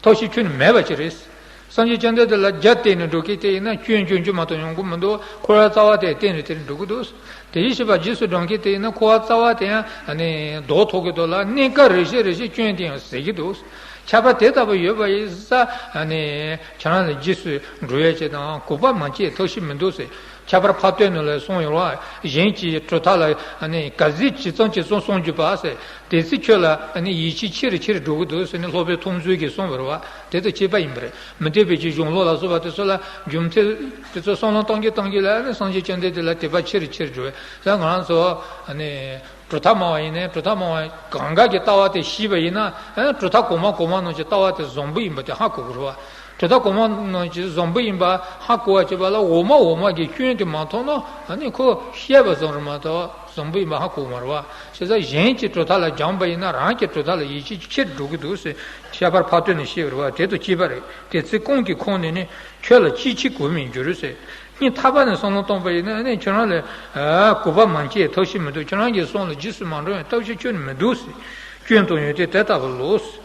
ཐབས་ཤེས་ཁྱོན་ནས་མེད་པ་ཅིག་རེད། སངས་རྒྱས་བཅོམ་ལྡན་འདས་ལ་རྒྱ་བསྟེན་ནས་འགྲོ་མཁན་དེ་ཡིན་ན་སྐྱོན་སྐྱོན་རྒྱུ་མ་གཏོགས་ཡོང་གི་མི་འདུག་འཁོར་བའི་རྩ་བ་དེ་རྟེན་རེ་རྟེན་རེ་འགྲོ་གི་འདུག་དེ་བཞིན་གཤེགས་པ་རྗེས་སུ་འབྲང་མཁན་དེ་ཡིན་ན་འཁོར་བའི་རྩ་བ་དེ་ཡང་ཨ་ནི་ལྡོག་ཐུབ་ཀྱི་འདུག་ལ། གནས་སྐབས་རེ་བཞིན་རེ་བཞིན་སྐྱོན་དེ་ཡང་ཟད་ཀྱི་འདུག་ཁྱད་པར་དེ་ལྟ་བུ་ཡོད་པ་ཡིན་ཙང་ཨ་ནི་ཁྱེད་རང་ལ་རྗེས་སུ་འགྲོ་ཡ་ཅིག་དང་གུས་པ་མ་བྱེད་ཐབས་ཤེས་མི་འདུག་ཟེར། ཁྱད་པར་ཕར་སྟོན་ནོ་ལ་གསུངས་ཡོད་པ། གཞན་གྱི་གྲུབ་མཐའ་ལ་ཨ་ནི་ག་ཟེ་ཇི་ཙམ་ཇི་ཙམ་གསུང་རྒྱུ་པ་ཟེར། དེ་ཚེ་ཁྱོད་ལ་ཨ་ནི་ཡིད་ཆེས་ཆེ་རུ་ཆེ་རུ་འགྲོ་གི་འདུག་ཟེར་ནས་སློབ་དཔོན་ཐུབ་མཚོ་གིས་གསུངས་པ་རེད་པ། དེ་ཚོ་དཔྱད་པ་ཡིན་པ་རེད། མུ་སྟེགས་པའི་གི་གཞུང་ལུགས་ལ་སོགས་པ་དེ་ཚོ་ལ་རྒྱུ་མཚན་དེ་ཚོ་བསམ་བློ་གཏོང་གི་གཏོང་གི་ལ་ཨ་ནི་སངས་རྒྱས་བཅོམ་ལྡན་འདས་ལ་དད་པ་ཆེ་རུ་ཆེ་རུ་འགྲོ་བས། ད་ང་རང་ཚོ་ཨ་ནི་གྲུབ་མཐའ་སྨྲ་བ་ཡིན་ནའི་གྲུབ་མཐའ་སྨྲ་བ་གང་ག་གི་ལྟ་བ་དེ་ཤེས་པ་ཡིན་ན། ཨ་ནི་གྲུབ་མཐའ་གོང་མ་གོང་མ་རྣམས་ཀྱི་ལྟ་བ་དེ་བཟང་པོ་ཡིན་པ་དེ་ཧ་གོ་དགོས་རེད་པ། གྲུབ་མཐའ་གོང་མ་རྣམས་ཀྱི་བཟང་པོ་ཡིན་པ་ཧ་གོ་བ་བྱེད་པ་ལ་འོག་མ་འོག་མ་གི་སྐྱོན་དེ་མ་མཐོང་ན་ཨ་ནི་ཁོ་བཤད་པ་ཙམ་རེད་མ་གཏོགས་བཟང་པོ་ཡིན་པ་ཧ་གོ་མ་རེད་པ། བྱས་ཙང་གཞན་གྱི་གྲུབ་མཐའ་ལ་སྦྱངས་པ་ཡིན་ན་རང་གི་གྲུབ་མཐའ་ལ་ཡིད་ཆེས་ཆེར་འགྲོ་གི་འདུག་ཟེར། ཁྱད་པར་ཕར་སྟོན་ནས་བཤད་པ་རེད་པ། དེ་དང་གཅིག་པ་རེད། དེ་ཚེ་རྐང་གི་ཁོང་ནས་ནི་ཁྱོད་ལ་ཅི་མཆིས་གུས་མི་འགྱུར་ཟེར། སྙིང་ཐག་པ་ནས་བསམ་བློ་བཏང་པ་ཡིན་ན་ཨ་ནི་ཁྱོད་རང་ལ་ཨ་གུས་པ་མ་བྱེད་ཐབས་ཤེས་མི་འདུག་ཁྱོད་རང་གི་གསུང་ལ་རྗེས་སུ་མ་འབྲང་བའི་ཐབས་ཤེས་ཁྱོན་ནས་མི་འདུག་ཟེར། སྐྱོན་དང་ཡོན་ཏན་དེ་ལྟ་བུ་ལོ་ཟེར།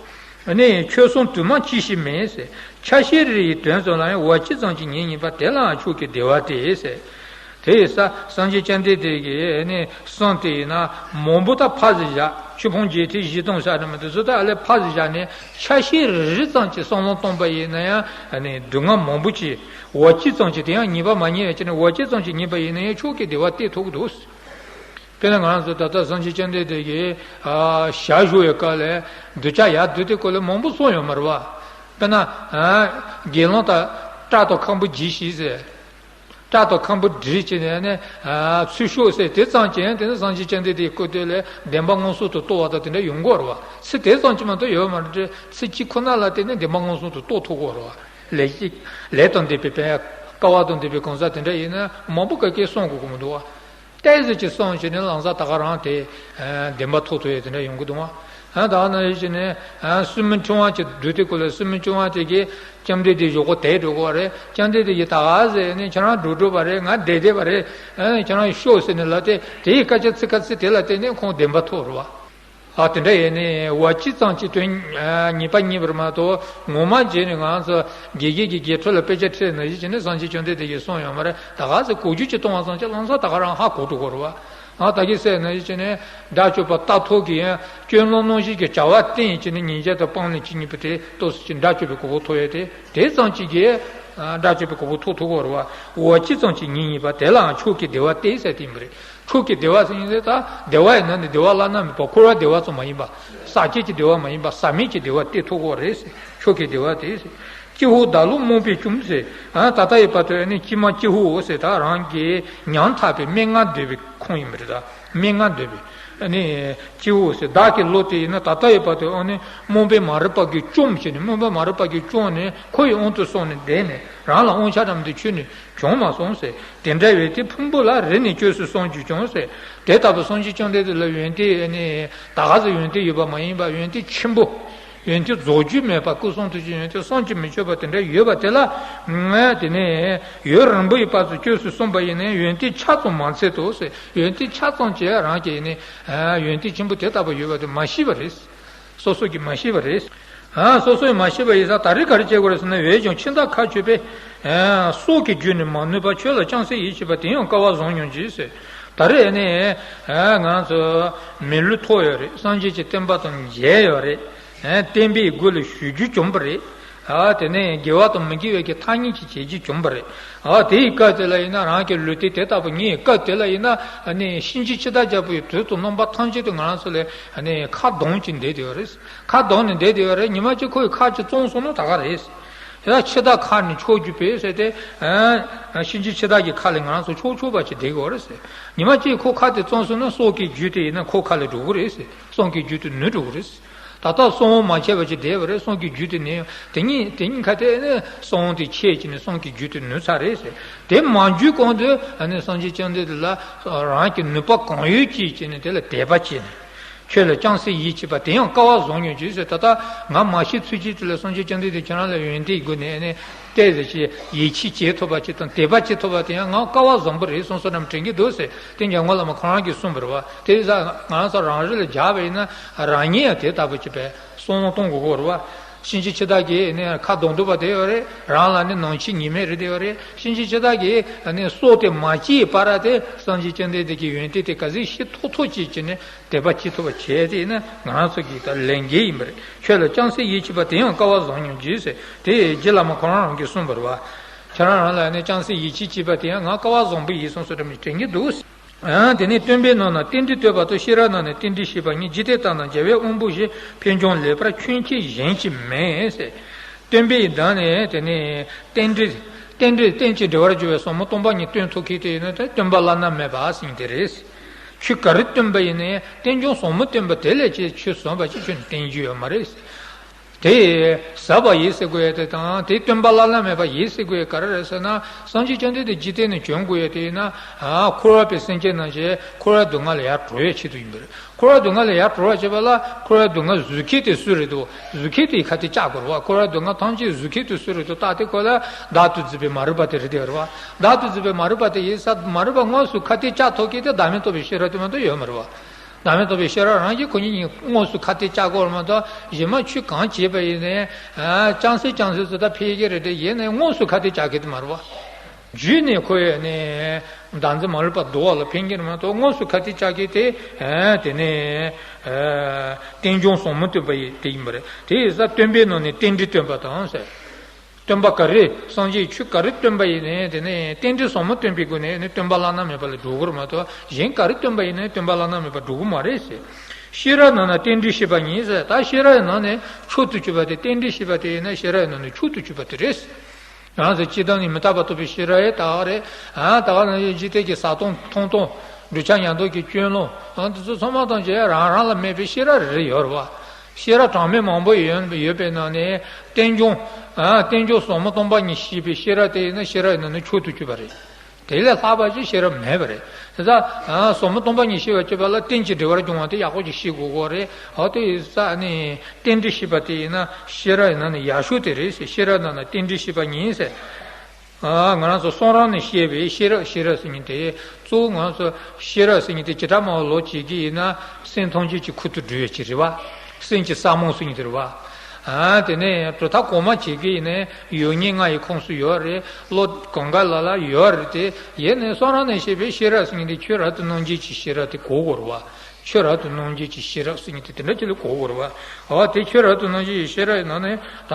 ཨ་ནི་ཁྱོད་གསུང་དུ་མ་ཅི་ཞིག་མིན་ཟེར། ཆ་ཤས་རེ་ཡི་དོན་ཙམ་ལ་ཡང་བ་ཅི་ཙམ་གྱིས་ཉན་ཉན་པ་དེ་ལའང་མཆོག་གི་བདེ་བ་སྟེ་ཟེར། དེ་ཡིན་ཙང་སངས་རྒྱས་བཅོམ་ལྡན་འདས་ཀྱི་ཨ་ནི་གསུང་དེ་ཡིན་ན་མང་པོ་ད་ཕར་ཟིག་བཞག་ཆོས་ཕུང་བརྒྱད་ཁྲི་བཞི་སྟོང་ཟེར་ནི་མི་འདུག་ཟེར། ད་ཨ་ལས་ཕར་ཟིག་བཞག་ནས་ཆ་ཤས་རེ་རེ་ཙམ་གྱིས་བསམ་བློ་བཏང་པ་ཡིན་ན་ཡང་ཨ་ནི་སྡུག་བསྔལ་མང་པོ་ཅིག་བ་ཅི་ཙམ་གྱིས། དེ་ཡང་ཉེས་པ་མ་ཉེས་པ་བྱས་ནས་བ་ཅི་ཙམ་གྱིས་ཉེས་པ་ཡིན་ན་ཡང་མཆོག་གི་བདེ་བ་སྟེར་ཐུབ་ཀྱི་འདུག་དཔེར་ན་ང་རང་ཚོ་ད་ལྟ་སངས་རྒྱས་བཅོམ་ལྡན་འདས་ཀྱི་ཨ་ཞལ་བཞུགས་པའི་སྐབས་ལ་གདུལ་བྱ་ཡར་འདུལ་དེ་སྐོར་ལ་མང་པོ་གསུངས་ཡོད་མ་རེད་པ། དཔེར་ན་ཨ་དགེ་སློང་དག་སྐྲ་དང་ཁམ་བུ་བགྱིས་ཤིག་ཟེར། སྐྲ་དང་ཁམ་བུ་བགྱིས་བྱས་ནས་ནི་ཨ་ཚུར་ཤོག་ཟེར། དེ་ཙམ་གྱིས་དེ་ནི་སངས་རྒྱས་བཅོམ་ལྡན་འདས་ཀྱི་སྐུ་དེ་ལ་བདེན་པ་མངོན་སུམ་དུ་རྟོགས་པ་དང་དེ་འདྲ་ཡོང་གི་རེད་པ། ཚིག་དེ་ཙམ་གྱིས་མ་གཏོགས་ཡོད་མ་རེད། ཚིག་གཅིག་ཁོ་ན་ལ་བརྟེན་ནས་བདེན་པ་མངོན་སུམ་དུ་རྟོགས་ཐུབ་ཀྱི་རེད་པ། ལས་ཀྱི་ལས་དང་ལྡན་པའི་དཔེ་དཀའ་བ་དང་ལྡན་པའི་གང་ཟག་དེ་འདྲ་ཡིན་ན་མང་པོ་ག་གེ་གསུང་དགོས་ཀྱི་མི་འདུག་པ། ཏོག་ཙམ་ཅིག་གསུངས་བྱས་ནས་ལམ་སང་ད་ག་རང་དེ་བདེན་པ་ཐོབ་ཐུབ་ཡས་དེ་འདྲ་ཡོང་གི་འདུག་པ། ཨ་ད་ནང་བཞིན་བྱས་ནས་ཨ་སྲིན་མོ་ཆུང་བ་ཅིག་འདུག་དེ་ཁོ་ལ་སྲིན་མོ་ཆུང་བ་དེ་གིས་ལྕམ་དྲལ་དེ་གཞོགས་པོ་དེད་འགྲོ་གི་རེད། ལྕམ་དྲལ་དེ་གིས་ད་ག་ཟེ་ནས་ཁྱེད་རང་འགྲོ་འགྲོ་བ་རེད། ང་བསྡད་བསྡད་པ་རེད། ཨ་ཁྱེད་རང་ཤོག་ཟེར་ནས་ལབ་སྟེ་དེའི་སྐད་ཆ་ཚིག་ཁ་ཚིག་དེ་ལ་བརྟེན་ནས་ཁོང་བདེན་པ་ཐོབ་རེད་བ། ཨ་དེ་འདྲ་ཡིན་ནས་བ་ཅི་ཙམ་གྱིས་དོན་ཉེས་པ་རྙེད་པར་མ་གཏོགས་ངོ་མ་བྱས་ནས་ང་ཚོ་དགེ་རྒན་གྱི་དགེ་ཕྲུག་ལ་དཔེ་ཆ་ཁྲིད་ནང་བཞིན་བྱས་ནས་སངས་རྒྱས་བཅོམ་ལྡན་འདས་ཀྱིས་གསུངས་ཡོད་མ་རེད། ད་ག་ཟེ་གོ་རྒྱུ་ཅིག་གཏོང་བ་ཙམ་གྱིས་ལམ་སང་ད་ག་རང་ཧ་གོ་འགྲོ་གི་རེད་བ། ཨ་ད་གིན་ཟེར་ནང་བཞིན་བྱས་ནས་དགྲ་བཅོམ་པ་རྟ་ཐོག་གི་ཡང་སྐྱོན་ལམ་རྣམ་བཞི་གི་བྱ་བ་བསྟན་བྱས་ནས་ཉེས་བྱས་དང་སྤང་ལེན་བྱེད་ཉེས་པ་དེ་ཏོག་ཙམ་ཅིག་དགྲ་བཅོམ་པའི་གོ་འཕང་ཐོབ་ཡོད་དེ། དེ་ཙམ་ཅིག་གིས་ཨ་དགྲ་བཅོམ་པའི་གོ་འཕང་ཐོབ་ཐུབ་ཀྱི་རེད་བ། བ་ཅི་ཙམ་གྱིས་ཉེས་རྙེད་པ་དེ་ལའང་མཆོག་གི་བདེ་བ་སྟེར་ཟེར་དེ་ཡིན་པ་རེད། མཆོག་གི་བདེ་བ་ཟེར་ཡིན་ཟེར་ད་བདེ་བ་ཡི་ནང་ནས་བདེ་བ་བླ་ན་མེད་པ། འཁོར་བའི་བདེ་བ་ཙམ་མ་ཡིན་པ། ཟག་བཅས་ཀྱི་བདེ་བ་མ་ཡིན་པ། ཟག་མེད་ཀྱི་བདེ་བ་སྟེར་ཐུབ་ཀྱི་རེད་ཟེར། མཆོག་གི་བདེ་བ་དེ་ཟེར། ཀྱེ་ཧོ་བདག་བློ་རྨོངས་པས་བཅོམ་ཟེར། ཨ་ད་ལྟ་ཡི་བར་དུ་ཨ་ནི་ཀྱེ་མ་ཀྱེ་ཧོ་ཟེར་ད་རང་གི་ཉམ་ཐག་པའི་སྨྲེ་སྔགས་འདོན་པའི་ཁོང་ཡིན་པ་རེད་ད། སྨྲེ་སྔགས་འདོན་པའི་ཨ་ནི་ཀྱེ་ཧོ་ཟེར། བདག་གི་བློ་དེ་ཡིན་ན་ད་ལྟ་ཡི་བར་དུ་ཨ་ནི་རྨོངས་པའི་མ་རིག་པ་གིས་བཅོམ་བྱས་ནས། རྨོངས་པའི་མ་རིག་པ་གིས་བཅོམ་ནས་ཁོ་ཡི་དབང་དུ་སོང་ནས་བསྡད་ནས་རང་ལ་དབང་ཆ་རམ་དེ་ཁྱོན་ནས་བྱུང་མ་སོང་ཟེར། དེ་འདྲ་བའི་དེ་ཕུང་པོ་ལ་རེ་ནས་བཅོས་སུ་སོང་རྒྱུ་བྱུང་ཟེར། དེ་ལྟ་བུ་སངས་རྒྱས་བཅོམ་ལྡན་འདས་ལ་ཡོན་ཏན་ཨ་ནི་ད་ག་ཟེ་ཡོན་ཏན་ཡོད་པ་མ་ཡིན་པ། ཡོན་ཏན་ཆེན་པོ། ཡོན་ཏན་རྫོགས་རྒྱུ་མེད་པ། སྐུ་གསུང་ཐུགས་ཀྱི་ཡོན་ཏན་བསམ་གྱིས་མི་ཁྱབ་པ་དེ་འདྲ་ཡོད་པ་དེ་ལ་ང་དེ་ནས་ཡུན་རིང་པོའི་བར་དུ་བཅོས་སུ་སོང་བ་ཡིན་ནའི་ཡོན་ཏན་ཆ་ཙམ་མ་ཚད་དོ་ཟེར། ཡོན་ཏན་ཆ་ཙམ་གྱིས་རང་གི་ནི་ཡོན་ཏན་ཆེན་པོ་དེ་ལྟ་བུ་ཡོད་པ་དེ་མ་ཤེས་པ་རེད། སོ་སོ་གིས་མ་ཤེས་པ་རེད། ཨ་སོ་སོས་མ་ཤེས་པ་ཡིན་ཙང་ད་རེས་ག་རེ་བྱེད་དགོས་རེད་ཟེར་ན། འོན་ཀྱང་འཆི་བདག་མཁའ་སྤྱོད་པས་སྲོག་གི་རྒྱུ་ནི་མ་ནུས་པ། ཁྱོད་ལ་ཅུང་ཟད་ཡིད་ཆེས་པ་དེ་ཡང་སྐལ་བ་བཟང་སྙམ་བགྱིད་ཟེར། ད་རེས་ནི་ང་ཚོ་མི་ལུས་ཐོབ་ཡོད་རེད། སངས་རྒྱས་ཀྱི་བསྟན་པ་དང་མཇལ་ཡོད་རེད། བསྟན་པའི་སྒོ་ལ་ཞུགས་རྒྱུ་བྱུང་བ་རེད། ཨ་དེ་ནས་དགེ་བ་དང་མི་དགེ་བའི་གི་ཐ་སྙད་ཅིག་བྱེད་རྒྱུ་བྱུང་བ་རེད། ཨ་དེའི་སྐབས་དེ་ལ་ཡིན་ན་རང་གི་ལུས་རྟེན་དེ་ལྟ་བུ་ངའི་སྐབས་དེ་ལ་ཡིན་ན་ཨ་ནི་གཤིན་རྗེ་འཆི་བདག་རྒྱལ་པོ་ཡི་དུས་དང་རྣམ་པ་ཐམས་ཅད་དུ་ང་རང་ཚོ་ལ་ཨ་ནི་ཁ་གདངས་ཅིག་བསྡད་བསྡད་ཡོད་རེད། ཁ་གདངས་ནས་བསྡད་བསྡད་ཡོད་རེད། ཉི་མ་གཅིག་ཁོའི་ཁ་ཅིག་བཙུམས་སོང་ན་ད་ག་རེད། ཡ་འཆི་བདག་ཁ་ནས་ཆོག་རྒྱུ་བས་ཟེར་ཏེ། ཨ་གཤིན་རྗེ་འཆི་བདག་གི་ཁ་ལ་ང་རང་ཚོ་ཆོག་ཆོག་པ་ཅིག་བསྡད་ཡོད་རེད་ཟེར། ཉི་མ་གཅིག་ཁོ་ཁ་དེ་བཙུམས་སོང་ན་སྲོག་གི་རྒྱུན་དེ་ཡིན་ན་ཁོ་ཁ་ལ་འགྲོ་གི་རེད་ཟེར། སྲོག་གི་རྒྱུན་དེ་ནུབ་འགྲོ་གི་རེད་ཟེར། ད་ལྟ་གསང་བ་མ་ཆད་པ་ཅིག་བསྡད་པ་རེད། སྲོག་གི་རྒྱུན་དེ་ནི་དེ་ཉིད་དེ་ཉིད་ཁ་དེ་ནི་གསང་བ་དེ་ཆད་ཀྱི་ནི་སྲོག་གི་རྒྱུན་དེ་ནུབ་ཚར་རེད་ཟེར། དེ་མ་འགྱུར་གོང་དུ་ཨ་ནི་སངས་རྒྱས་བཅོམ་ལྡན་འདས་ལ་རང་གི་ནུས་པ་གང་ཡོད་ཀྱིས་བྱས་ནས་དེ་ལ་དད་པ་བྱས་ནས། ཁྱོད་ལ་ཅུང་ཟད་ཡིད་ཆེས་པ་དེ་ཡང་སྐལ་བ་བཟང་སྙམ་བགྱིད་ཟེར། ད་ལྟ་ང་མ་ཤི་ཚུན་ཆད་དེ་ལ་སངས་རྒྱས་བཅོམ་ལྡན་འདས་ཁྱེད་རང་ལ་ཡོན་ཏན་སྒོ་ནས་ཨ་ནི་བལྟས་ཟེར་ཅིག་ཡིད་ཆེས་བྱེད་ཐུབ་པ་ཅིག་དང་དད་པ་བྱེད་ཐུབ་པ་དེ་ཡང་ང་སྐལ་བ་བཟང་པོ་རེད་བསམ་བསམ་རང་དྲན་གྱི་འདུག་ཟེར། དེ་འཇམ་མགོན་བླ་མ་ཁོ་རང་གིས་གསུངས་པ་རེད་བ། དེ་ཡིན་ཙང་ང་རང་ཚོ་རང་རེ་ལ་སྦྱར་བ་ཡིན་ན་རང་ཉིད་ཡང་དེ་ལྟ་བུ་ཅིག་བས་བསམ་བློ་གཏོང་དགོས་ཀྱི་རེད་བ། གཤིན་རྗེ་འཆི་བདག་གིས་ནི་ཁ་གདངས་འདུག་པ་དེ་ཡོད་རེད། རང་ལ་ནི་ནང་ཆོས་ཉེས་མེད་རེད་དེ་ཡོད་རེད། གཤིན་རྗེ་འཆི་བདག་གིས་ནི་སྲོག་དེ་མ་བཅད་བར་དེ་སངས་རྒྱས་བཅོམ་ལྡན་འདས་ཀྱི་ཡོན་ཏན་དེ་ག་ཚོད་ཤེས་ཐུབ་ཐུབ་ཅིག་བྱས་ནས་དད་པ་བྱེད་ཐུབ་པ་བྱས་ཏེ་ཡིན་ན་ང་རང་ཚོ་གི་ད་ལས་འགན་ཡིན་པ་རེད། ཁྱོད་ལ་ཅུང་ཟད་ཡིད་ཆེས་པ་དེ་ཡང་སྐལ་བ་བཟང་སྙམ་བགྱིད་ཟེར། དེ་རྗེ་བླ་མ་ཁོ་རང་རང་གིས་གསུངས་པ་རེད་བ། ཁྱེད་རང་རང་ལ་ནི་ཅུང་ཟད་ཡིད་ཆེས་བྱེད་པ་དེ་ཡང་ང་སྐལ་བ་བཟང་པོ་ཡིན་བསམ་བསམ་འདྲ་མི་དྲན་གྱི་འདུག། ཨ་དེ་ནས་སྟོན་པའི་ནང་ན་རྟེན་འབྲེལ་བསྟོད་པ་དང་ཤེས་རབ་ནང་ན་རྟེན་འབྲེལ་བཤད་པ་གཉིས། འཇིག་རྟེན་ལྟར་ན་རྒྱལ་བའི་དབང་པོ་བཞི། ཕན་ཀྱང་ལེགས་པར་ཆོས་མཁས་གཞན་གྱིས་མེད་ཟེར། སྟོན་པའི་ནང་ནས་དེ་ནས་རྟེན་འབྲེལ། རྟེན་འབྲེལ་རྟེན་ཅིང་འབྲེལ་བར་འབྱུང་བའི་ཟབ་མོ་སྟོང་པ་ཉིད་སྟོན་ཐུབ་མཁན་དེ་ཡིན་ན་དེ་སྟོན་པ་བླ་ན་མེད་པ་ཟེར་མཁན་དེ་རེད། ཆོས་ག་རེ་སྟོན་པ་ཡིན་ནའི་རྟེན་འབྱུང་ཟབ་མོ་སྟོན་པ་དེ་ལས་ཆེས་ཆོས་ཟབ་པ་ཅིག་ཁྱོན་ནས་བསྟན་རྒྱུ་ཡོད་མ་རེད། དེ་ཟབ་པ་ཡིན་ཟེར་དགོས་ཡ་དེ་དང་དེ་སྟོན་པ་བླ་ན་མེད་པ་ཡིན་ཟེར་དགོས་ཡ་ག་རེ་རེད་ཟེར་ན། སངས་རྒྱས་བཅོམ་ལྡན་འདས་འཇིག་རྟེན་ནས་བྱོན་དགོས་ཡ་དེ་ཡིན་ན། ཨ་འཁོར་བ་པའི་སེམས་ཅན་རྣམས་ཀྱི་འཁོར་བའི་སྡུག་བསྔལ་ལས་ཡར་གྲོལ་བའི་ཆེད་དུ་ཡིན་པ་རེད། འཁོར་བའི་སྡུག་བསྔལ་ལས་ཡར་གྲོལ་བ་བྱེད་པ་ལ་འཁོར་བའི་སྡུག་བསྔལ་བཟོ་མཁན་དེ་སུ་རེད་འདུག། བཟོ་མཁན་དེའི་ཁ་དེ་བཅག་དགོས་རེད་བ། འཁོར་བའི་སྡུག་བསྔལ་ཐམས་ཅད་བཟོ་མཁན་དེ་སུ་རེད་འདུག་བལྟས་ཏེ་ཁོ་ལ་བདག་ཏུ་འཛིན་པའི་མ་རིག་པ་དེ་རེད་དེ་རེད་བ། བདག་ཏུ་འཛིན་པའི་མ་རིག་པ་དེ་ཡིན་ཙང་མ་རིག་པ་དངོས་སུ་ཁ་གཏད་བཅག་ཐུབ་མཁན་དེ་བདག་མེད་རྟོགས་པའི་ཤེས་རབ་དེ་མ་གཏོགས་ཡོད་མ་རེད་བ། བདག་མེད་རྟོགས་པའི་ཤེས་རབ་རང་གིས་ཁོ་གཉིས་གཉིས་དངོས་སུ་ཁ་གཏད་བཅག་དགོས་རེད་མ་གཏོགས། གཞན་མ་ཆོས་གང་བྱས་པ་ཡིན་ནའི་ཨ་ཅུང་ཟད་ཅུང་ཟད་ཙམ་ད་ཕལ་གྱི་རེད་དེ། ཡིན་ནའི་དངོས་སུ་ཁ་གཏད་བཅག་མཁན་དེ་མ་རེད་བ། རྒྱུད་ནས་ཁོ་ཡོད་ནས་བདག་འཛིན་མ་ལུས་པ་བཟློག་པ་ལ་ཕན་གྱི་རེད་མ་གཏོགས། དངོས་སུ་ཁ་གཏད་བཅག་མཁན་དེ་ཨ་དེ་ནས་ཨ་རྟེན་འབྱུང་ཟབ་མོ་སྟོན་པ་ཡི་དེ་ཡིན་པ་རེད། དེ་ཡིན་ཙང་སྟོན་པའི་ནང་ནས་རྟེན་འབྲེལ་སྟོན་པ་དང་ཟེར། སྟོན་པ་ག་རེ་སངས་རྒྱས་ཆོས་ག་རེ་སྟོན་པ་ཡིན་ནའི་དེ་ནས་རྟེན་འབྲེལ་ཟབ་མོ་སྟོན་པའི་སྒོ་ནས་ནི་སྟོན་པ་བླ་ན་མེད་པ་ལ་འགྲོ་གི་རེད་མ་གཏོགས། གཞན་ག་རེ་སྟོན་པ་ཡིན་ནའི་སྟོན་པ་བླ་ན་མེད་པ་འགྲོ་གི་མ་རེད་ཟེར། ཤེས་རབ་ནང་ན་རྟེན་འབྲེལ་བཤད་པ་ཉིད་ཟེར། ད་ཤེས་རབ་ནང་ནས་མཆོག་ཏུ་གྱུར་པ་དེ། རྟེན་འབྲེལ་བཤད་པ་དེ་ཡིན་ན་ཤེས་རབ་ནང་ནས་མཆོག་ཏུ་གྱུར་པ་དེ་རེད། ང་ཚོ་སྤྱིར་བཏང་ནས་མི་རྟག་པ་རྟོགས་པའི་ཤེས་རབ་ཡང་དག་རེད། ཨ་དག་ན་ཡང་འཇིག་རྟེན་གྱི་བཟའ་བཏུང་འཐུང་སྟངས། འགྲུལ་ཆ་ཉལ་འདུག་གི་སྐྱོན་ལོ། ཨ་འདི་ཚོ་ཚང་མ་དང་བཅས་རང་རང་ལ་མེད་པའི་ཤེས་རབ་རེ་རེ་ཡོད་རེད་བ། ཤེས་རབ་གྲངས་མེད་མང་པོ་ཡོད་ཡོད་པའི་ནང་ནས་རྟེན་འབྱུང་། ཨ་རྟེན་འབྱུང་ཟབ་མོ་སྟོང་པ་ཉིད་ཤེས་པའི་ཤེས་རབ་དེ་ཡིན་ན་ཤེས་རབ་ཡིན་ན་ནི་མཆོག་ཏུ་གྱུར་པ་རེད། དེ་ལས་ལྷག་པ་ཅིག་ཤེས་རབ་མེད་པ་རེད། དེ་ལྟར་ཟབ་མོ་སྟོང་པ་ཉིད་ཤེས་པར་བྱེད་པ་ལ་རྟེན་ཅིང་འབྲེལ་བར་འབྱུང་བ་དེ་ཡག་པོ་ཅིག་ཤེས་དགོས་ཀྱི་རེད། འོ་དེ་ས་ནི་རྟེན་འབྲེལ་ཤེས་པ་དེ་ཡིན་ན་ཤེས་རབ་ཡིན་ན་ནི་ཡག་ཤོས་དེ་རེད་ཟེར། ཤེས་རབ་ནང་ན་རྟེན་འབྲེལ་ཤེས་པ་ཉིད་ཟེར། ཨ། ང་རང་ཚོ་གསུང་རབ་ནས་བཤད་པའི་ཤེས་རབ། ཤེས་རབ་ཟེར་མཁན་དེ་གཙོ་བོ་ང་རང་ཚོ་ཤེས་རབ་ཟེར་མཁན་དེ་བྱེ་བྲག་སྨྲ་བ་ལོག་བྱེད་ཀྱི་ཡིན་ན་སེམས་ཐམས་ཅད་ཀྱི་ཁུར་དུ་འགྲོ་ཡ་ཅིག་རེད་བ། སེམས་ཀྱི་ས་མོ་ཟེར་མཁན་དེ་རེད་བ། ཨ། དེ་ནས་གྲུབ་མཐའ་གོང་མ་བྱེད་ཀྱི་ཡིན་ན་ཡོད་ཉིད་ལྔ་ཡི་ཁོངས་སུ་ཡོད་རེད། བློ་གང་ག་ལ་ལ་ཡོད་རེད་དེ། ཡིན་ནའི་གསུང་རབ་ནས་བཤད་པའི་ཤེས་རབ་ཟེར་མཁན་དེ་ཆོས་རབ་ཏུ་སྣང་བྱེད་ཀྱི་ཤེས་རབ་དེ་གོ་དགོས་རེད་བ། ཆོས་རབ་ཏུ་སྣང་བྱེད་ཀྱི་ཤེས་རབ་ཟེར་མཁན་དེ་དེ་འདྲ་ཅིག་ལ་གོ་དགོས་རེད་བ། འོ་དེ་ཆོས་རབ་ཏུ་སྣང་བྱེད་ཀྱི་ཤེས་རབ་ཡིན་ན་ནི་ད་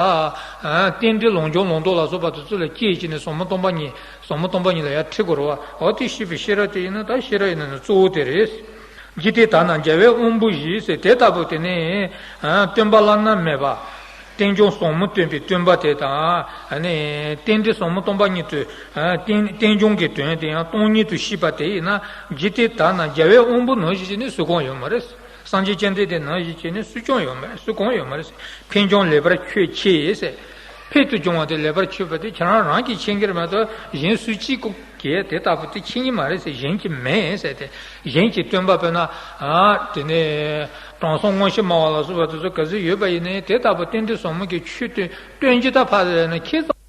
རྟེན་འབྲེལ་ལོངས་སྤྱོད་ལོངས་རྟོགས་ལ་སོགས་པ་དེ་ཚོ་ལ་སྐྱེས་བྱས་ནས་ཟབ་མོ་སྟོང་པ་ཉིད། ཟབ་མོ་སྟོང་པ་ཉིད་ལ་ཡར་ཁྲིད་དགོས་རེད་བ། འོ་དེ་ཤེས་པའི་ཤེས་རབ་དེ་ཡིན་ན་ད་ཤེས་རབ་ཡིན་ན་ནི་གཙོ་བོ་དེ་རེད། འཇིག་རྟེན་དག་ན་རྒྱལ་བའི་དབང་པོ་བཞི་ཟེར་དེ་ལྟ་བུ་དེ་ནི་སྟོན་པ་བླ་ན་མེད་པ། རྟེན་འབྱུང་ཟབ་མོ་སྟོན་པའི་སྟོན་པ་དེ་དང་། ཨ་ནི་རྟེན་འབྲེལ་ཟབ་མོ་སྟོང་པ་ཉིད་དུ། ཨ། རྟེན་རྟེན་འབྱུང་གི་དོན་དེ་ཡང་སྟོང་ཉིད་དུ་ཤེས་པ་དེ་ཡིན་ན་འཇིག་རྟེན་དག་ན་རྒྱལ་བའི་དབང་པོ་ནང་བཞིན་བྱས་ནས་སུ་གང་ཡོད་མ་རེད། སངས་རྒྱས་བཅོམ་ལྡན་འདས་ནང་བཞིན་བྱས་ནས་སུ་ཀྱང་ཡོད་མ་རེད། སུ་གང་ཡོད་མ་རེད། ཕན་ཀྱང་ལེགས་པར་ཆོས་མཁྱེན་ཟེར། ཕན་དུ་བྱུང་བ་དེ་ལེགས་པར་ཆོས་པ་དེ་ཁྱེད་རང་རང་གིས་མཁྱེན་གྱི་རེད་མ་གཏོགས་གཞན་སུ་གཅིག་གིས་དེ་ལྟ་བུ་དེ་མཁྱེན་གྱི་མ་རེད་ཟེར། གཞན་གྱིས་མིན་ཟེར་ཏེ། གཞན་གྱི་སྟོན་པ་དཔེར་ན། ཨ། དེ་ནས་དྲང་སྲོང་དངོས་གཞི་སྨྲ་བ་ལ་སོགས་པ་དེ་ཚོ་ག་ཚོད་ཡོད་པ་ཡིན་ནའི་དེ་ལྟ་བུ་རྟེན་འབྲེལ་ཟབ་མོ་གི་ཆོས་དེ་སྟོན་རྒྱུ་ད་ཕར་ཟེར་ན་ཁྱེད་ཚོ།